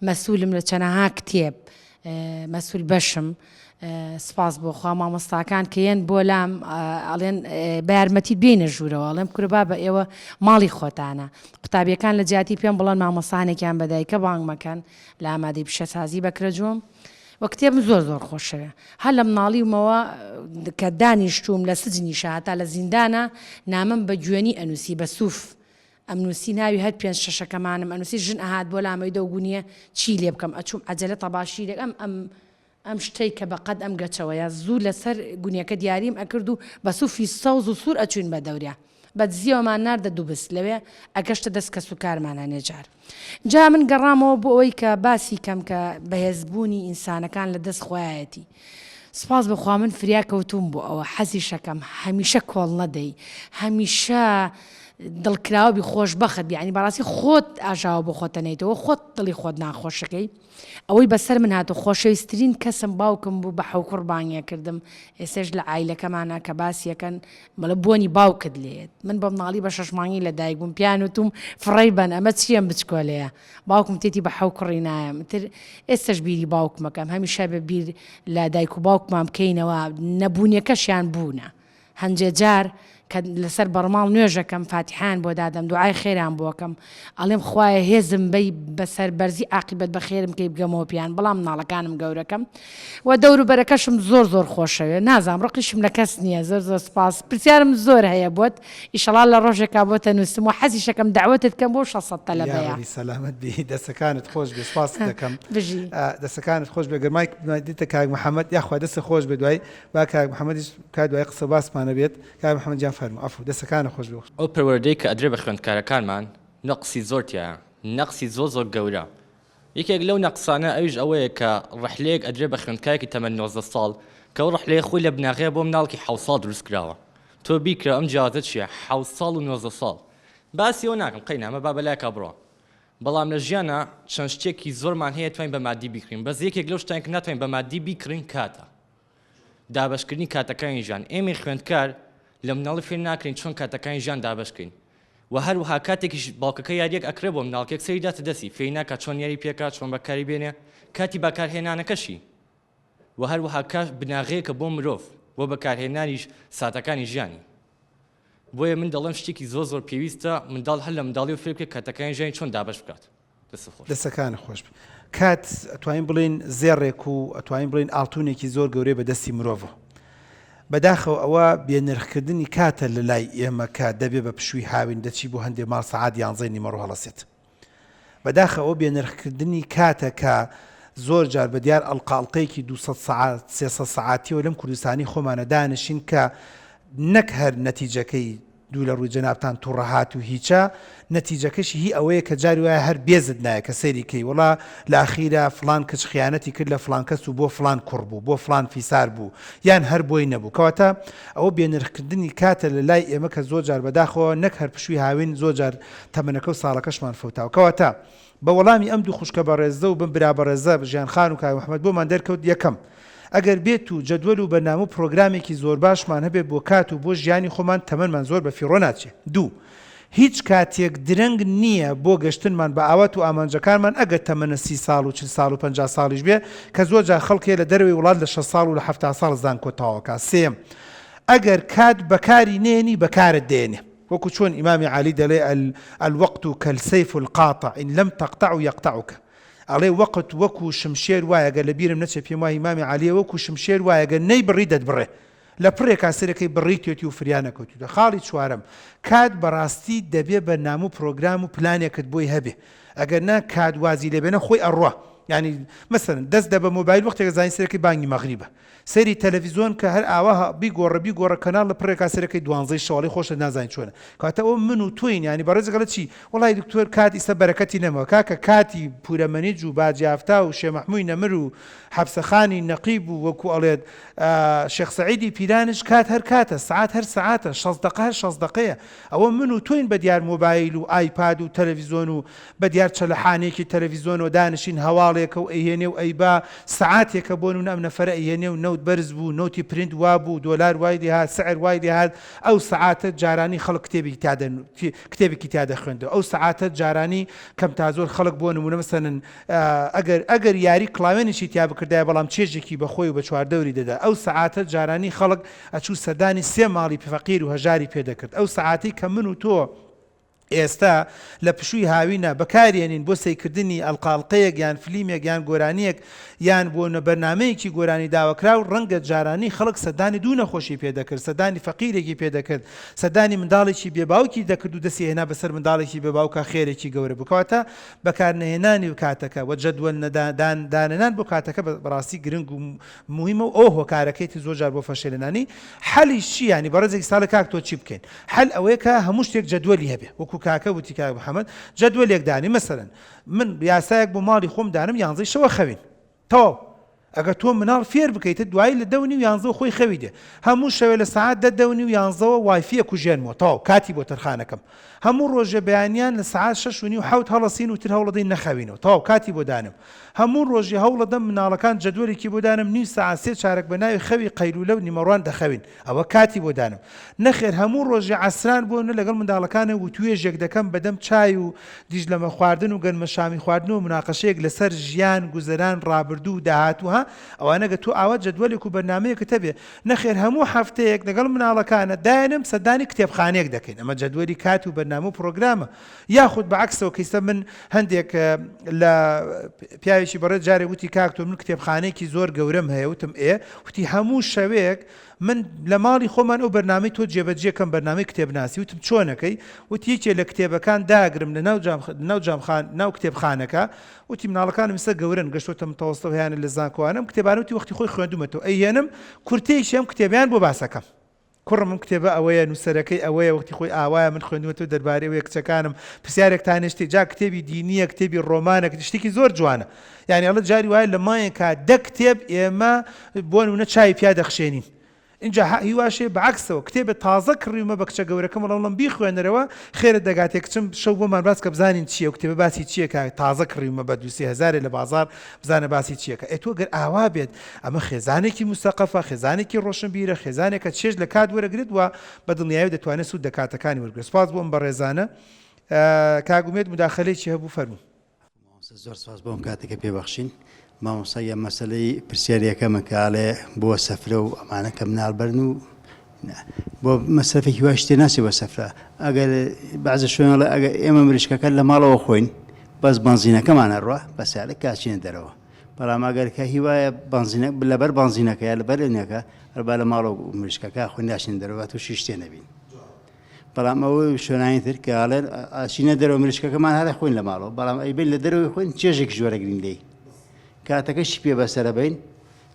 مەسولم لە چەنەها کتێب مەسول بەشم سپاس بۆ خوا مامۆستاکان کە یەن بۆ لام ئەڵێن بە یارمەتیت بێینە ژوورەوە ئەڵێم کورە بابە ئێوە ماڵی خۆتانە قوتابیەکان لە جیاتی پێم بڵێن مامۆستانێکیان بە دایکە بانگ مەکەن لە ئامادەی پیشەسازی بەکرەجۆم و کتێبم زۆر زۆر خۆشەوێ هەر لە مناڵیمەوە کە دانیشتووم لە سجنیشا هەتا لە زیندانە نامەم بە گوێنی ئەنووسی بە سوف ئەمنوسی ناوی هەر پێنج شەشەکەمانم ئەنوسی ژن ئەهات بۆ لام ئەی دەو گونیە چی لێ بکەم ئەچوم عەجەلە تەباشیرێک ئەم ئەم. ئەم شتەی کە بە قەد ئەم گەچەوەیە زوو لەسەر گونیەکە دیاریم ئەکرد و بە سوفی سەوز و سوور ئەچووین بە دەوریا. بە دزیەوەمان ناردە دوبز لەوێ ئەگەشتە دەست کەس و کارمان هەنێ جار. جا من گەڕامەوە بۆ ئەوەی کە باسی کەم کە بەهێز بوونی ئینسانەکان لە دەست خۆیایەتی. سوپاس بۆ خوا من فریا کەوتووم بۆ ئەوە حەزیشەکەم هەمیشە کۆڵ نەدەی هەمیشە دڵکراوە بی خۆشبەخت بی یانی بەڕاستی خۆت ئاژاوە بۆ خۆت ئەنێیتەوە خۆت دڵی خۆت ناخۆشەکەی. ئەوەی بەسەر من هات و خۆشەویسترین کەسم باوکم بوو بە حەوکوڕ بانگی ئەکردم ئێستەش لە عایلەکەمانا کە باسی ئەکەن بەڵێ بۆنی باوکت لێیەت من بە مناڵی بە شەش مانگی لە دایک بووم پیان وتوم فڕێی بەن ئەمە چییە ئەم بچکۆلەیە باوکم تێتی بە حەو کوڕی نایەم ئیتر ئێستەش بیری باوکمەکەم هەمیشە بە بیر لە دایک و باوکمان بکەینەوە نەبوونیەکەشیان بوونە هەنجێ جار کە لەسەر بەڕماڵ نوێژەکەم فاتیحایان بۆ دادەم دوعای خێریان بۆ ئەکەم ئەڵێم خوایە هێزم بەی بە سەربەرزی ئاقیبەت بەخێرم کەی بگەمەوە پێیان بەڵام مناڵەکانم گەورەکەم و دەوروبەرەکەشم زۆر زۆر خۆشەوێ نازانم ڕقیشم لە کەس نییە زۆر زۆر سپاس پرسیارم زۆر هەیە بۆت ئیشەڵا لە ڕۆژێکا بۆتە نووسم و حەزیشەکەم دەعوەتت کەم بۆ 600 تەلەبەیە. یاڕەبی سەلامەت بی دەسەکانت خۆش بێ سپاست دەکەم بژی. دەسەکانت خۆش بێ گەر مایک دیتە کاک محمد یاخوا دەستت خۆش بێ دوای با کاک محمدیش بکات دوای قسە باسمان ئەبێت کاک محمد گیان فەرموو عەفو دەسەکانت خۆش بێ. ئەو پەروەردەی کە ئەدرێ بە خوێندکارەکانمان نەقسی زۆر تیایە نەقسی زۆر زۆر گەورە یەکێک لەو نەقسانە ئەویش ئەوەیە کە ڕەحلەیەک ئەدرێ بە خوێندکارێکی تەمەن 19 ساڵ کە ئەو ڕەحلەیە خۆی لە بناغەیە بۆ مناڵکی حەوت ساڵ دروست کراوە تۆ بیرکەوە ئەم جیاوازە چییە حەوت ساڵ و 19 ساڵ باسی ئەوە ناکەم قەینا ئەمە با بەلایەکا بڕوا بەڵام لە ژیانا چەند شتێکی زۆرمان هەیە توانین بە مادی بیکڕین بەس یەکێک لەو شتانە کە ناتوانین بە مادی بیکڕین کاتە دابەشکردنی کاتەکانی ژیان ئێمەی خوێندکار لە مناڵی فێر ناکرین چۆن کاتەکانی ژیان دابەش کەین و هەروەها کاتێکیش باوکەکە یاریەک ئەکرێ بۆ مناڵکێک سەری داتە دەستی فێری ناکات چۆن یاری پێکا چۆن بەکاری بێنێ کاتی بەکارهێنانەکەشی و هەروەها کات بناغەیەکە بۆ مرۆڤ بۆ بەکارهێنانیش ساتەکانی ژیانی بۆیە من دەڵێم شتێکی زۆر زۆر پێویستە منداڵ هەر لە منداڵیەوە فێر بکرێت کاتەکانی ژیانی چۆن دابەش بکات. دەستت خۆش. دەستەکانت خۆش بێت. کات ئەتوانین بڵێین زێڕێک و ئەتوانین بڵێین ئاڵتونێکی زۆر گەورەیە بە دەستی مرۆڤەوە. بەداخەوە ئەوە بێ نرخکردنی کاتە لە لای ئێمە کە دەبێ بە پشووی هاوین دەچی بۆ هەندێ ماڵ سەعات یانزەی نیمەڕۆ هەڵەسێت. بەداخەوە ئەوە بێ نرخکردنی کاتە کە زۆر جار بە دیار ئەڵقە ئەڵقەیەکی 200 سەعات 300 سەعاتیەوە لەم کوردستانی خۆمانە دانشین کە نەک هەر نەتیجەکەی دوو لە ڕووی جەنابتان توڕەهات و هیچە نەتیجەکەشی هی ئەوەیە کە جاری وایە هەر بێزت نایە کە سەیری کەی وەڵا لە ئاخیرا فڵان کچ خیانەتی کرد لە فڵان کەس و بۆ فڵان کوڕ بوو بۆ فڵان فیسار بوو یان هەر بۆی نەبوو کەواتە ئەوە بێنرخکردنی کاتە لە لای ئێمە کە زۆر جار بەداخەوە نەک هەر پشووی هاوین زۆر جار تەمەنەکە و ساڵەکەشمان فەوتاوە کەواتە بە وەڵامی ئەم دوو خوشکە بەڕێزە و بەم برا بەڕێزە ژیان خان و کاک محمد بۆمان دەرکەوت یەکەم ئەگەر بێت و جەدوەل و بەرنامە و پرۆگرامێکی زۆرباشمان هەبێت بۆ کات و بۆ ژیانی خۆمان تەمەنمان زۆر بە فیڕۆ ناچێ دوو هیچ کاتێک درەنگ نییە بۆ گەشتنمان بە ئاوات و ئامانجەکانمان ئەگەر تەمەنە سی ساڵ و چل ساڵ و 50 ساڵیش بێ کە زۆر جار خەڵک هەیە لە دەرەوەی وڵات لە شەست ساڵ و لە حەفتا ساڵ زانکۆ تەواوکا سێیەم ئەگەر کات بەکاری نەیەنی بەکارت دێنێ وەکو چۆن ئیمامی عالی دەڵێ الوقت کالسیف القاطع ان لم تقطعه یقطعک ئەڵێ وەقت وەکو شمشێر وایە گەر لە بیرم نەچێ پێم وایە ئیمامی عالیە وەکو شمشێر وایە گەر نەیبڕی دەتبڕێ لە پڕێکا سەرەکەی بڕیتێتی و فریا نەکەوتویتە خاڵی چوارەم کات بەڕاستی دەبێ بەرنامە و پرۆگرام و پلانێکت بۆی هەبێ ئەگەر نا کات وازی لێ بێنە خۆی ئەڕوا یانی مەسەلەن دەست دە بە مۆبایل وەختێک ئەزانی سەرەکەی بانگی مەغریبە سەیری تەلەفیزۆن کە هەر ئاواها بیگۆڕە بیگۆڕە کەناڵ لە پڕێکا سەرەکەی دوانزەی شەوەڵی خۆشت نازانی چۆنە کەواتە ئەوە من و تۆین یانی بەڕێزێک ئەڵێ چی وەڵای دکتۆر کات ئیستا بەرەکەتی نەماوە کاکە کاتی پورەمەنیج و باجیافتا و شێ مەحموی نەمر و حەپسەخانی نەقیب و وەکو ئەڵێت شێخ سەعیدی پیرانیش کات هەر کاتە سەعات هەر سەعاتە شەست دەقە هەر شەست دەقەیە ئەوە من و تۆین بە دیار مۆبایل و ئایپاد و تەلەفیزۆن و بە دیار چەلەحانێکی تەلەفیزۆنەوە دانشین هەواڵێکە و ئەیهێنێ و ئەیبا سەعاتێکە بۆ نمونە ئەم نەفەرە ئەیهێنێ و نەوت بەرز بوو نەوتی پرینت وابوو دۆلار وای لێهات سعر وای لێهات ئەو سەعاتە جارانی خەڵک کتێبێکی تیا کتێبێکی تیا دەخوێندەوە ئەو سەعاتە جارانی کەم تا زۆر خەڵک بۆ نمونە مەسەلەن ئەگەر ئەگەر یاری کڵاوێنیشی تیا بکردایە بەڵام چێژێکی بە خۆی و بە چواردەوری دەدا ئەو سەعاتە جارانی خەڵک ئەچوو سەردانی سێ ماڵی فەقیر و هەژاری پێ دەکرد ئەو سەعاتەی کە من و تۆ. ئێستا لە پشووی هاوینە بەکاریێنین بۆ سەیکردنی ئەڵقە ئەڵقەیەک یان فلیمێک یان گۆرانییەک یان بۆ نە بەرنامەیەکی گۆرانی داواکراو ڕەنگە جارانی خەڵک سەردانی دوو نەخۆشی پێ دەکرد سەردانی فەقیرێکی پێ دەکرد سەردانی منداڵێکی بێ باوکی دەکرد و دەستی هێنا بەسەر منداڵێکی بێ باوکا خێرێکی گەورە بوو کەواتە بەکارنەهێنانی کاتەکە وە جەدوەل نەدا دان دانەنان بۆ کاتەکە بەڕاستی گرنگ و موهیمە و ئەوە هۆکارەکەیتی زۆر جار بۆ فەشەلێنانی حەلیش چی یانی بەڕێزێکی ساڵە کاک تۆ چی بکەین حەل ئەوەیە کە هەموو شتێک جەدوەلی هەبێ وەکو کاکە وتی کاک محەمەد جەدوەلێک دانی مەسەلەن من یاسایەک بۆ ماڵی خۆم دانم یانزەی شەوە خەوین تەواو ئەگەر تۆ مناڵ فێر بکەیت دوایی لە دە و نیو یانزەوە خۆی خەوی دێ هەموو شەوێ لە سەعات دە دە و نیو یانزەوە وایفیە کوژێنمەوە تەواو کاتی بۆ تەرخانەکەم هەموو ڕۆژێ بەیانیان لە سەعات شەش و نیو حەوت هەڵەسین و تر هەوڵەدەین نەخەوینەوە تەواو کاتی بۆ دانێم هەموو ڕۆژێ هەوڵەدەم مناڵەکان جەدوەلێکی بۆ دانێم نیو سەعات سێ چارەک بە ناوی خەوی قەیلولە و نیمەڕوان دەخەوین ئەوە کاتی بۆ دانێم نەخێر هەموو ڕۆژێ عەسران بۆ نە لەگەڵ منداڵەکانە وتوێژێک دەکەم بەدەم چای و دیژلەمە خواردن و گەنمە شامی خواردنەوە موناقەشەیەک لەسەر ژیان گوزەران ڕابردوو و داهاتوو ها ئەوانە گەر تۆ ئاوا جەدوەلێک و بەرنامەیەکت هەبێ نەخێر هەموو هەفتەیەک لەگەڵ مناڵەکانە دایەنێم سەردانی کتێبخانەیەک دەکەین ئەمە جەدوەلی کات و بەرنامە و پڕۆگرامە یاخود بە عەکسەوە کەیسە من هەندێک لە پیاوێکی بەڕێز جارێک وتی کاک تۆ من کتێبخانەیەکی زۆر گەورەم هەیە وتم ئێ وتی هەموو شەوێک من لە ماڵی خۆمان ئەو بەرنامەی تۆ جێبەجێ کەم بەرنامەی کتێبناسی وتم چۆنەکەی وتی یەکێ لە کتێبەکان داگرم لە ناو جام ناو جامخان ناو کتێبخانەکە وتی مناڵەکانم ئیستا گەورەن گەشتۆتە متەوەستە و هەیانە لە زانکۆوانە ئەم کتێبانە وتی وەختی خۆی خوێندومەتەوە ئەیهێنم کورتەیەکی ئەم کتێبەیان بۆ باسەکەم کوڕم ئەم کتێبە ئەوەیە نووسەرەکەی ئەوەیە وەختی خۆی ئاوایە من خوێندومەتەوە دەربارەی ئەوەیە کچەکانم پرسیارێکتان هەیە شتێک جا کتێبی دینیە کتێبی ڕۆمانە شتێکی زۆر جوانە یانی ئەڵێ جاری وایە لە مانگێکا دە کتێب ئێمە بۆ نمونە چاوی پیا دەخشێنین ئینجا هیواش هەیە بە عەکسەوە کتێبێ تازە کڕیومە بە کچە گەورەکەم ئەڵێم وەڵام بیخوێنەرەوە خێرت دەگاتێ کچم شەو بۆمان باس کە بزانین چییە ئەو کتێبە باسی چییە کە تازە کڕیومە بە دوو سێ هەزارێ لە بازاڕ بزانە باسی چییە کە ئێ تۆ گەر ئاوا بێت ئەمە خێزانێکی موسەقەفە خێزانێکی ڕۆشنبیرە خێزانێکە چێژ لە کات وەرەگرێت و بە دڵنیایی دەتوانێت سوود لە کاتەکانی وەرگرێت سوپاس بۆ ئەم بەڕێزانە کاک ئومێد موداخەلەیەکی هەبوو فەرموو. مامۆستا زۆر سپاس بۆ ئەم کاتەی کە پێ بەخشین. مامۆستا گیان مەسەلەی پرسیاری یەکەمە کە ئەڵێ بۆ سەفرە و ئەمانە کە مناڵ بەرن و بۆ مەسرەفێکی وایش تێ ناچێ بۆ سەفرە ئەگەر بەعزە شوێن ئەڵێ ئەگەر ئێمە مریشکەکە لە ماڵەوە خۆین بەس بەنزینەکەمان ئەڕوا بە سەیارە کاچینە دەرەوە بەڵام ئەگەر کە هیوایە بەنزینە لەبەر بەنزینەکە یا لەبەر ئەنەکە هەربا لە ماڵەوە مریشکەکە خۆین ناچینە دەرەوە تووشی شتێ نەبین. بەڵام ئەوە شوێنانی تر کە ئەڵێن ئەچینە دەرەوە مریشکەکەمان هەرە خۆین لە ماڵەوە بەڵام ئەیبین لە دەرەوەی خۆین چێژێکیش وەرەگرین لێی کاتەکەشی پێ بەسەرە بین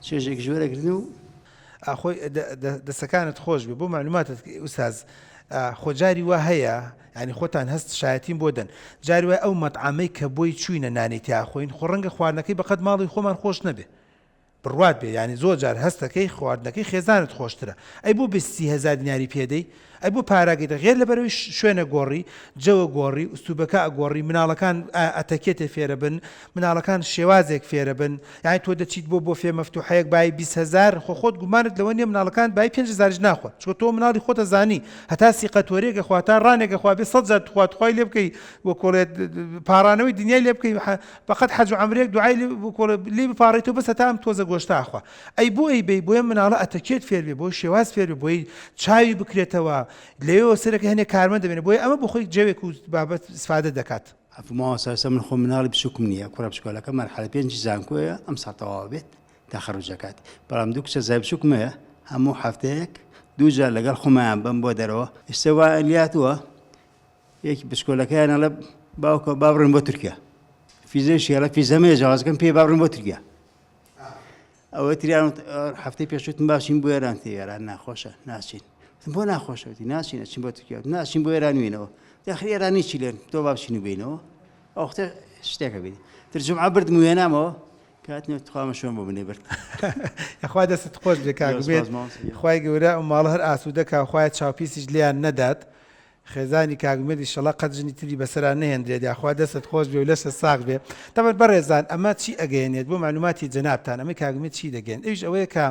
چێژێکیش وەرەگرن و ئاخۆی دەسەکانت خۆش بێ بۆ معلوماتت ئوستاز خۆ جاری وا هەیە ینی خۆتان هەست شایەتیم بۆ دەن جاری وای ئەو مەتعەمەی کە بۆی چوینە نانی تیا خۆین خۆ ڕەنگە خواردنەکەی بەقەد ماڵی خۆمان خۆش نەبێ بڕوات بێ یانی زۆر جار هەست دەکەی خواردنەکەی خێزانت خۆشترە ئەی بۆ 20 هەزار دیناری پێدەی ئەی بۆ پاراگەی دە غێر لەبەرەوەی شوێنە گۆڕی جەوە گۆڕی ئوسلوبەکە ئەگۆڕی مناڵەکان ئەتەکێتێ فێرە بن مناڵەکان شێوازێک فێرە بن یانی تۆ دەچیت بۆ بۆفێ مەفتوحەیەک بای 20 هەزار خۆ خۆت گومانت لەوە نییە مناڵەکان بای 5 هەزاریش ناخۆن چونکە تۆ مناڵی خۆتە زانی هەتا سیقەتۆرێک ئەخوا تا ڕانێک ئەخوا بێ سەد جار تخوا تخوای لێ بکەی وەکۆڵێ پاڕانەوەی دنیای لێ بکەی بەقەد حەج و عەمرەیەک دوعای لێ بکۆڵێ لێی بپاڕێیتەوە بەس هەتا ئەم تۆزە گۆشتە ئەخوا ئەی بۆ ئەی بەی بۆیە مناڵە ئەتەکێت فێر بێ بۆی شێواز فێر بێ بۆی چاوی بکرێتەوە لەوێوە سەرەکە هەنێ کارمەند دەبێنێ بۆیە ئەمە بۆ خۆی جەوێک و بابەت ئیسفادە دەکات. عەفو مامۆستا ئێستا من خۆم مناڵی بچوکم نییە کوڕە بچکۆلەکە مەرحەلە پێنجی زانکۆیە ئەمساڵ تەواو بێت تەخەروج ئەکات بەڵام دوو کچە زای بچوکم هەیە هەموو هەفتەیەک دوو جار لەگەڵ خۆمایان بەم بۆ دەرەوە ئێستا وا لاتووە یەکی بچکۆلەکەیان ئەڵێ باوکە با بڕۆین بۆ تورکیا فیزەیشی ئەڵێ فیزەم هەیە جوازەکەم پێ با بڕۆین بۆ تورکیا ئەوە تریان هەفتەی پێشوتم باشین بۆ ئێران تێ ئێران ناخۆشە ناچین بۆ ناخۆشە وتی ناچین ئەچین بۆ تورکیا ناچین بۆ ئێران وینەوە داخل ئێرانی چی لێن تۆ با بچین و بینەوە ئەو وەختە شتێکە بینی تر جمعە بردم و هێنامەوە کاتنێ تخوامە شوێن بۆ منێ برد یاخوا دەستت خۆش بێ کاک بێت خوای گەورە ئەو ماڵە هەر ئاسوودە کا خوایە چاوپیسیش لێیان نەدات خێزانی کاک ئومێد ئیشەڵا قەت ژنی تری بەسەرا نەهێندرێت یاخوا دەستت خۆش بێ و لەشت ساغ بێ تەبەن بەڕێزان ئەمە چی ئەگەیەنێت بۆ مەعلوماتی جەنابتان ئەمەی کاک ئومێد چی دەگەیەنێت ئەویش ئەوەیە کە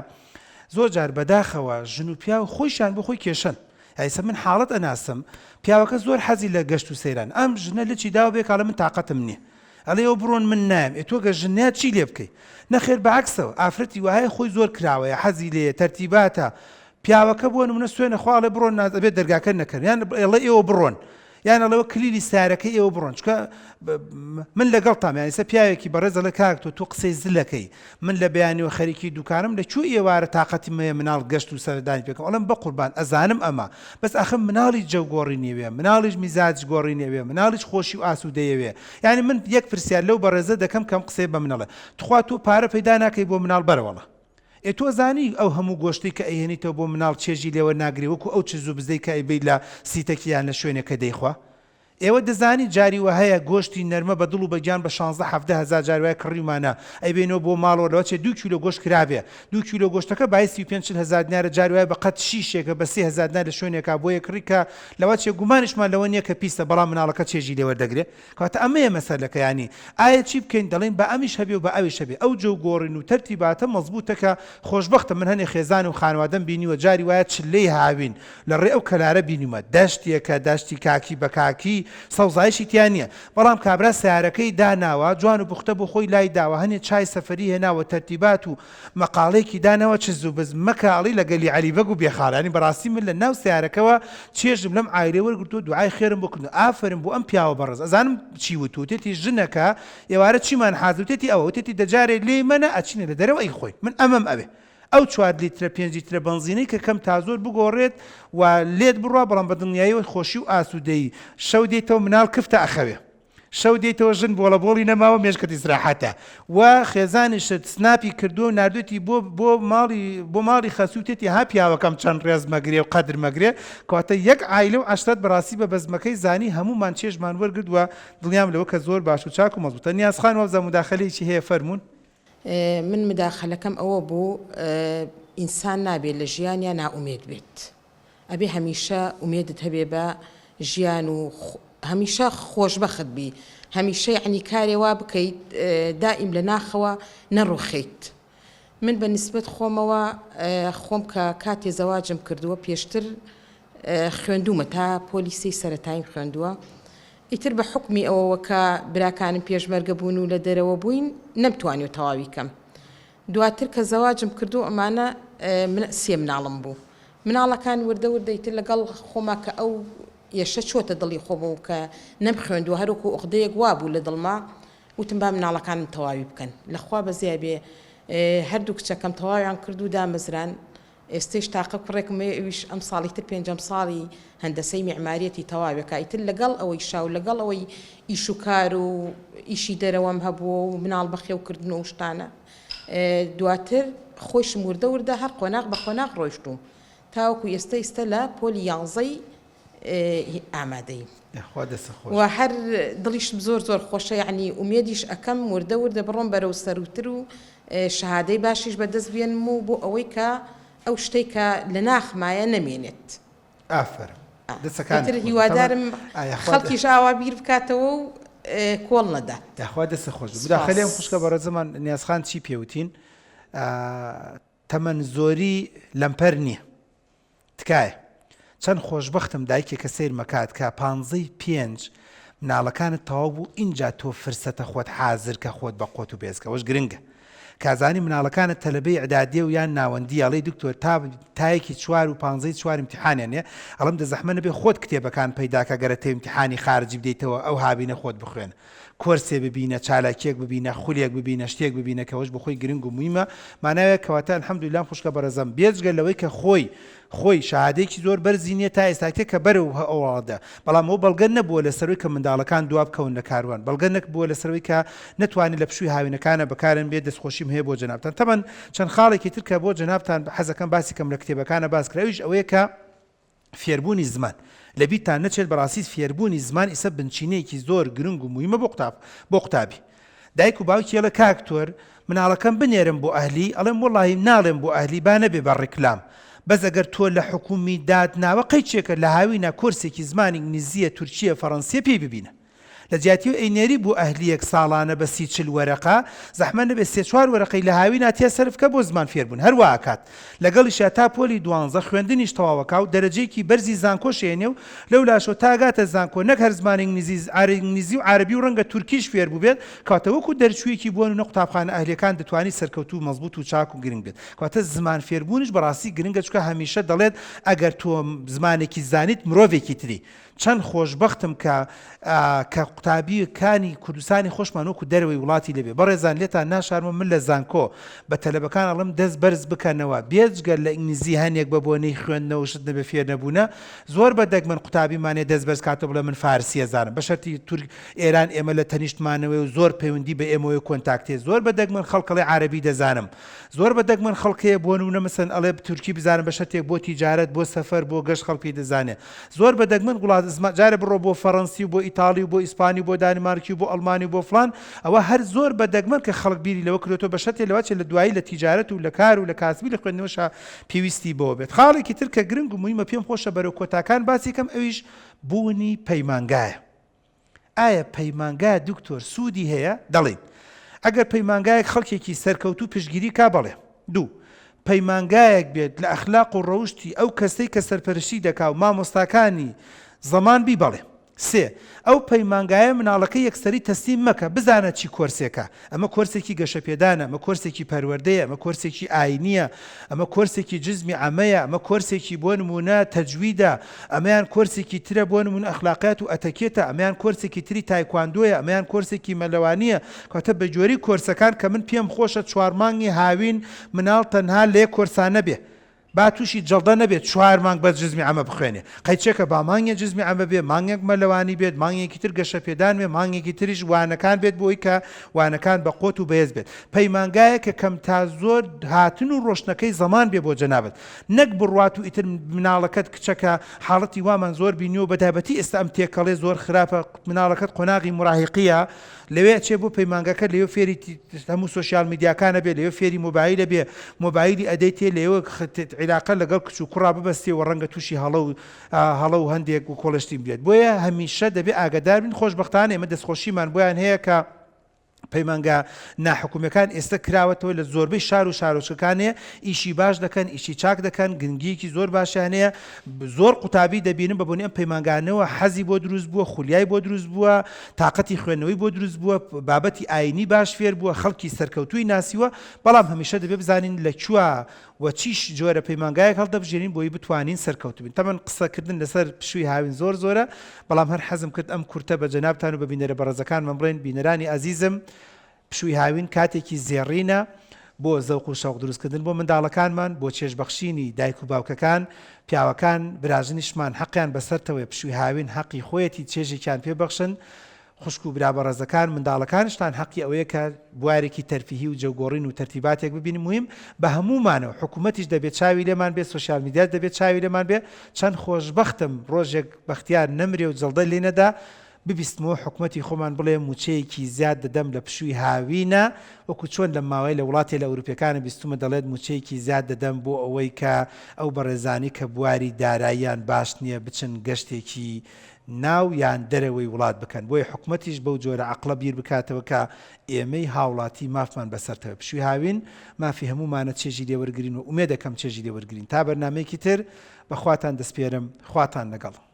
زۆر جار بەداخەوە ژن و پیاو خۆیشیان بۆ خۆی کێشەن ئایسە من حاڵەت ئەناسم پیاوەکە زۆر حەزی لە گەشت و سەیران ئەم ژنە لچی داوە بێ کاڵە من تاقەتم نییە ئەڵێ ئەو بڕۆن من نایەم ئێ تۆ گەر ژن نەیات چی لێ بکەی نەخێر بە عەکسەوە ئافرەتی وایە خۆی زۆر کراوەیە حەزی لێیە تەرتیباتە پیاوەکە بۆ نمونە سوێنە خوا ئەڵێ بڕۆن ناز ئەبێ دەرگاکە نەکەن یان ئەڵێ ئێوە بڕۆن. یان ئەڵێ کلیلی سارەکەی ئێوە بڕۆن چکە من لەگەڵتام یانی سە پیاوێکی بەڕێز ئەڵێ کاک تۆ تۆ قسەی زلەکەی من لە بەیانیەوە خەریکی دوکانم لە کوێ ئێوارە تاقەتم هەیە مناڵ گەشت و سەردانی پێکەم ئەڵێم بەقوربان ئەزانم ئەمە بەس ئاخر مناڵیش جەو گۆڕینی ئەوێ مناڵیش میزاج گۆڕینی ئەوێ مناڵیش خۆشی و ئاسوودەی ئەوێ یانی من یەک پرسیار لەو بەڕێزە دەکەم کەم قسەیە بە من ئەڵێ تخوا تۆ پارە پەیدا ناکەی بۆ مناڵ بەرەوەڵا ئێ تۆ زانی ئەو هەموو گۆشتەی کە ئەیهێنیتەوە بۆ مناڵ چێژی لێوە ناگرێ وەکو ئەو چز و بزەی کە ئەیبەی لە سیتەکی یان لە شوێنێک کە دەیخوا ئێوە دەزانی جاری وەهەیە گۆشتی نەرمە بە دڵ و بە گیان بە شانزە حەڤدە هەزار جاری وایە کڕیومانە ئەیبەینەوە بۆ ماڵەوە لەوەچێ دوو کیلۆ گۆشت کرابێ دوو کیلۆ گۆشتەکە بای 35 40 هەزار دینارە جاری وایە بە قەد شیشێکە بە سێ هەزار دینار لە شوێنێکا بۆیە کڕی کە لەوەچێ گومانیشمان لەوە نییە کە پیسە بەڵام مناڵەکە چێژی لێ وەردەگرێ کەواتە ئەمەیە مەسەلەکە یانی ئایا چی بکەین دەڵێین با ئەمیش هەبێ و با ئەویش هەبێ ئەو جەو گۆڕین و تەرتیباتە مەزبوتە کە خۆشبەختە من هەنێ خێزان و خانوادەم بینیوە جاری وایە چلەی هاوین لە ڕێ ئەو کەلارە بینیومە دەشتێکە دەشتی کاکی بە کاکی سەوزایشی تیا نییە بەڵام کابرا سەیارەکەی داناوە جوان و پوختە بۆ خۆی لای داوە هەنێ چای سەفەری هێناوە تەرتیبات و مەقاڵەیەکی داناوە چز و بز مەکە ئەڵێی لە گەلی عەلی بەگ و بێخاڵ یانی بەڕاستی من لە ناو سەیارەکەوە چێژم لەم عایلەیە وەرگرتووە دوعای خێرم بۆ کردن ئافەرم بۆ ئەم پیاوە بەڕێز ئەزانم چی وت وتێتی ژنەکە ئێوارە چیمان حازر وتێتی ئەوە وتێتی دەجارێ لێی مەنە ئەچینە لە دەرەوە ئەیخۆین من ئەمەم ئەوێ ئەو چوار لیترە پێنج لیترە بەنزینەی کە کەم تا زۆر بگۆڕێت و لێت بڕوا بەڵام بە دڵنیاییەوە خۆشی و ئاسوودەیی شەو دێیتەوە مناڵ کفتە ئەخەوێ شەو دێیتەوە ژن بۆڵە بۆڵی نەماوە مێشکت ئیسراحەتە و خێزانیشت سناپی کردووە و ناردوێتی بۆ بۆ ماڵی بۆ ماڵی خەسوو تێتی ها پیاوەکەم چەند ڕێز مەگرێ و قەدر مەگرێ کەواتە یەک عایلە و عەشرەت بەڕاستی بە بەزمەکەی زانی هەموومان چێژمان وەرگرت و دڵنیام لەوە کە زۆر باش و چاک و مەزبوتە نیاز خان وابزانم موداخەلەیەکی هەیە فەرموون. من مداخەلەکەم ئەوە بوو ئینسان نابێ لە ژیانیا نائومێد بێت ئەبێ هەمیشە ئومێدت هەبێ بە ژیان و هەمیشە خۆشبەخت بی هەمیشە یەعنی کارێ وا بکەیت دائیم لە ناخەوە نەڕوخێیت من بە نیسبەت خۆمەوە خۆم کە کاتێ زەواجم کردووە پێشتر خوێندوومە تا پۆلی سێی سەرەتاییم خوێندووە ئیتر بە حوکمی ئەوەوە کە براکانم پێشمەرگە بوون و لە دەرەوە بووین نەمتوانیوە تەواوی کەم دواتر کە زەواجم کردو ئەمانە من سێ مناڵم بوو مناڵەکان وردە وردە ئیتر لەگەڵ خۆما کە ئەو یەشە چۆتە دڵی خۆمەوە کە نەمخوێندووە هەروەکو ئوقدەیەک وابوو لە دڵما وتم با مناڵەکانم تەواوی بکەن لە خوا بەزیای بێ هەردوو کچەکەم تەواویان کرد و دامەزران ئێستەیش تاقە کوڕێکم هەیە ئەویش ئەمساڵی تر پێنجەم ساڵی هەندەسەی میعماریەتی تەواوێکا ئیتر لەگەڵ ئەوەیشا و لەگەڵ ئەوەی ئیش و کار و ئیشی دەرەوەم هەبووە و مناڵ بەخێو کردن و ئەو شتانە دواتر خۆیشم وردە وردە هەر قۆناغ بە قۆناغ ڕۆیشتووم تاوەکو ئێستە ئیستە لە پۆلی یانزەی ئامادەیم یاخوا دەستت خۆش و هەر دڵیشم زۆر زۆر خۆشە یەعنی ئومێدیش ئەکەم وردە وردە بڕۆم بەرەو سەرووتر و شەهادەی باشیش بەدەست بێنم و بۆ ئەوەی کە ئەو شتەی کە لە ناخمایە نەمێنێت. ئافەرم دەسەکانت ئیتر خۆش بێت. هیوادارم ئا یاخوا خەڵکیش ئاوا بیر بکاتەوە و کۆڵ نەدات. یاخوا دەستت خۆش بێت. مداخەلەی ئەم سوپاس. خوشکە بەڕێزەمان نیاز خان چی پێ وتین؟ تەمەن زۆری لەمپەر نییە. تکایە. چەند خۆشبەختم دایکێکە سەیرمەکات کە پانزەی پێنج مناڵەکانت تەواو بوو ئینجا تۆ فرسەتە خۆت حازر کە خۆت بە قۆت و بێزکە ئەوەش گرنگە کازانی مناڵەکانت تەلەبەی ئیعدادیە و یان ناوەندیە ئەڵێی دکتۆر تا تایەکی چوار و پانزەی چوار ئیمتیحانیان نیە ئەڵێم دە زەحمە نەبێ خۆت کتێبەکان پەیداکە گەرە تێ ئیمتیحانی خارجی بدەیتەوە ئەو هاوینە خۆت بخوێنە کۆرسێ ببینە چالاکیەک ببینە خولێک ببینە شتێک ببینە کە ئەوەش بۆخۆی گرنگ و مویمە ماناوێ کەواتە الحمدللە ئەم خوشکە بەڕێزەم بێجگە لەوەی کە خۆی خۆی شەهادەیەکی زۆر بەرزی نیە تا ئێستاکێ کە بەرەو ئەوڵادە بەڵام ئەوە بەڵگە نەبووە لەسەروی کە منداڵەکان دوا بکەون لە کاروان بەڵگە نەبووە لەسەروی کە نەتوانێت لە پشووی هاوینەکانە بەکارن بێ دەستخۆشیم هەیە بۆ جەنابتان تەبەن چەند خاڵێکی تر کە بۆ جەنابتان حەزەکەم باسی کەم لە کتێبەکانە باس کرا ئەویش ئەوەیە کە فێربوونی زمان لەبیرتان نەچێت بەڕاستی فێربوونی زمان ئیسە بنچینەیەکی زۆر گرنگ و مویمە بۆ قوتاب بۆ قوتابی دایک و باوکی ئەڵێ کاک تۆر مناڵەکەم بنێرم بۆ ئەهلی ئەڵێم وەڵاهی ناڵێم بۆ ئەهلی با نەبێ بە ڕیکلام بەس ئەگەر تۆ لە حکومی دات ناوە قەیچێکە لە هاوینا کۆرسێکی زمانی ئینگلیزیە تورکیە فەڕەنسیە پێی ببینە. لە جیاتی ئەینێری بۆ ئەهلیەک ساڵانە بە سی چل وەرەقە زەحمەت نەبێ سێ چوار وەرەقەی لە هاوینا تیا سەرف کە بۆ زمان فێربوون هەر وا ئەکات لەگەڵیشیا تا پۆلی دوانزە خوێندنیش تەواوەکا و دەرەجەیەکی بەرزی زانکۆش ئێنێ و لەولاشەوە تا ئەگاتە زانکۆ نەک هەر زمانی ئینگلیزی ئینگلیزی و عارەبی و ڕەنگە تورکیش فێر بووبێت کەواتە وەکو دەرچوویەکی بۆ نمونە قوتابخانە ئەهلیەکان دەتوانی سەرکەوتوو و مەزبوت و چاک و گرنگ بێت کەواتە زمان فێربوونیش بەڕاستی گرنگە چونکە هەمیشە دەڵێت ئەگەر تۆ زمانێکی زانیت مرۆڤێکی تری چەند خۆشبەختم کە کە قوتابی کانی کوردستانی خۆشمان وەکو دەرەوەی وڵاتی لێبێ بەڕێزان لێتان ناشارمەوە من لە زانکۆ بە تەلەبەکان ئەڵێم دەست بەرز بکەنەوە بێجگە لە ئینگلیزی هەنێک بە بۆنەی خوێندنەوە شت نەبێ فێر نەبوونە زۆر بە دەگمەن قوتابیمان هەیە دەست بەرز کاتەوە بڵێ من فارسی ئەزانم بە شەرتی تورک ئێران ئێمە لە تەنیشتمانەوەی و زۆر پەیوەندی بە ئێمەوەی کۆنتاکت هەیە زۆر بە دەگمەن خەڵک ئەڵێ عارەبی دەزانم زۆر بە دەگمەن خەڵک هەیە بۆ نمونە مەسەن ئەڵێ تورکی بزانم بە شەرتێک بۆ تیجارەت بۆ سەفەر بۆ گەشت خەڵک پێی دەزانێ زۆر بە دەگمەن وڵات زما جارێ بڕۆ بۆ فەڕەنسی و بۆ ئیتاڵی و بۆ ئیسپانی و بۆ دانیمارکی و بۆ ئەڵمانی و بۆ فڵان ئەوە هەر زۆر بە دەگمەن کە خەڵک بیری لەوە کردۆتەوە بە شەرتێ لەوە چێ لە دوایی لە تیجارەت و لە کار و لە کاسبی لە خوێندنەوەشا پێویستی بەوە بێت خاڵێکی تر کە گرنگ و موهیمە پێم خۆشە بەرەو کۆتاکان باسی کەم ئەویش بوونی پەیمانگایە. ئایا پەیمانگا دکتۆر سوودی هەیە؟ دەڵێین ئەگەر پەیمانگایەک خەڵکێکی سەرکەوتوو پشتگیری کا بەڵێ. دوو، پەیمانگایەک بێت لە ئەخلاق و ڕەوشتی ئەو کەسەی کە سەرپەرشتی دەکا و مامۆستاکانی زەمان بی بەڵێ. سێ، ئەو پەیمانگایە مناڵەکە یەکسەری تەسلیم مەکە بزانە چی کۆرسێکە، ئەمە کۆرسێکی گەشەپێدانە، ئەمە کۆرسێکی پەروەردەیە، ئەمە کۆرسێکی ئاینییە، ئەمە کۆرسێکی جزمی عەمەیە، ئەمە کۆرسێکی بۆ نموونە تەجویدە، ئەمەیان کۆرسێکی ترە بۆ نموونە ئەخلاقیات و ئەتەکێتە، ئەمەیان کۆرسێکی تری تایکواندۆیە، ئەمەیان کۆرسێکی مەلەوانییە، کەواتە بە گوێرەی کۆرسەکان کە من پێم خۆشە چوار مانگی هاوین مناڵ تەنها لە یەک کۆرسا نەبێ، با توشی جەڵدە نەبێت چوار مانگ بەس جزمی عەمە بخوێنێ قەیچێکە با مانگێ جزمی عەمە بێ مانگێک مەلەوانی بێت مانگێکی تر گەشەپێدان بێ مانگێکی تریش وانەکان بێت بۆی کە وانەکان بە قوت و بەێز بێت پەیمانگایە کە کەم تا زۆر هاتن و ڕۆشتنەکەی زەمان بێ بۆ جەنابت نەک بڕوات و ئیتر مناڵەکەت کچەکە حاڵەتی وامان زۆر بینیوە بەتایبەتی ئێستا ئەم تێکەڵێ زۆر خراپە مناڵەکەت قۆناغی مراهیقیە لەوێ ئەچێ بۆ پەیمانگەکە لەوێ فێری هەموو سۆشیال میدیاکان ئەبێ لەوێ فێری مۆبایل ئەبێ مۆبایلی ئەدەیتێ لەوێ عیلاقە لەگەڵ کچ و کوڕا ببەستێ و ڕەنگە تووشی هەڵە و هەڵە و هەندێک و کۆڵێشتین بێت بۆیە هەمیشە دەبێ ئاگادار بین خۆشبەختانە ئێمە دەستخۆشیمان بۆیان هەیە کە پەیمانگا ناحکومیەکان ئێستا کراوەتەوە لە زۆربەی شار و شارۆچکەکانێ ئیشی باش دەکەن ئیشی چاک دەکەن گرنگیەکی زۆر باشیان هەیە زۆر قوتابی دەبینم بە بۆنەی ئەم پەیمانگانەوە حەزی بۆ دروست بووە، خولیای بۆ دروست بووە، تاقەتی خوێندنەوەی بۆ دروست بووە، بابەتی ئایینی باش فێر بووە، خەڵکی سەرکەوتووی ناسیوە، بەڵام هەمیشە دەبێ بزانین لە کوێ و چی جۆرە پەیمانگایەک هەڵدەبژێرین بۆی بتوانین سەرکەوتوو بین. تەمەن قسەکردن لەسەر پشووی هاوین زۆر زۆرە، بەڵام هەر حەزم کرد ئەم کورتە بە جەنابتان و بە بینەرە بەڕێزەکانمان بڵێین، بینەرانی ئازیزم، پشووی هاوین کاتێکی زێڕینە بۆ زەوق و شەوق دروستکردن بۆ منداڵەکانمان، بۆ چێژبەخشینی دایک و باوکەکان، پیاوەکان، براژنیشمان حەقیان بەسەرتەوەیە پشووی هاوین حەقی خۆیەتی چێژێکیان پێ بەخشن، خوشک و برا بەڕێزەکان منداڵەکانشتان حەقی ئەوەیە کە بوارێکی تەرفیهی و جەوگۆڕین و تەرتیباتێک ببینن، موهیم بە هەموومانەوە، حکومەتیش دەبێت چاوی لێمان بێت، سۆشیال میدیاش دەبێت چاوی لێمان بێت، چەند خۆشبەختم ڕۆژێک بەختیار نەمرێ و جەڵدە لێ نەدا، ببیستمەوە حکومەتی خۆمان بڵێ موچەیەکی زیاد دەدەم لە پشووی هاوینە وەکو چۆن لەم ماوەیە لە وڵاتێ لە ئەوروپیەکانە بیستومە دەڵێت موچەیەکی زیاد دەدەم بۆ ئەوەی کە ئەو بەڕێزانی کە بواری داراییان باش نیە بچن گەشتێکی ناو یان دەرەوەی وڵات بکەن بۆیە حکومەتیش بەو جۆرە عەقڵە بیر بکاتەوە کە ئێمەی هاوڵاتی مافمان بەسەرتەوە پشووی هاوین مافی هەموومانە چێژی لێوەرگرین و ئومێدەکەم چێژی لێوەرگرین تا بەرنامەیەکی تر بەخواتان دەسپێرم خواتان لەگەڵ.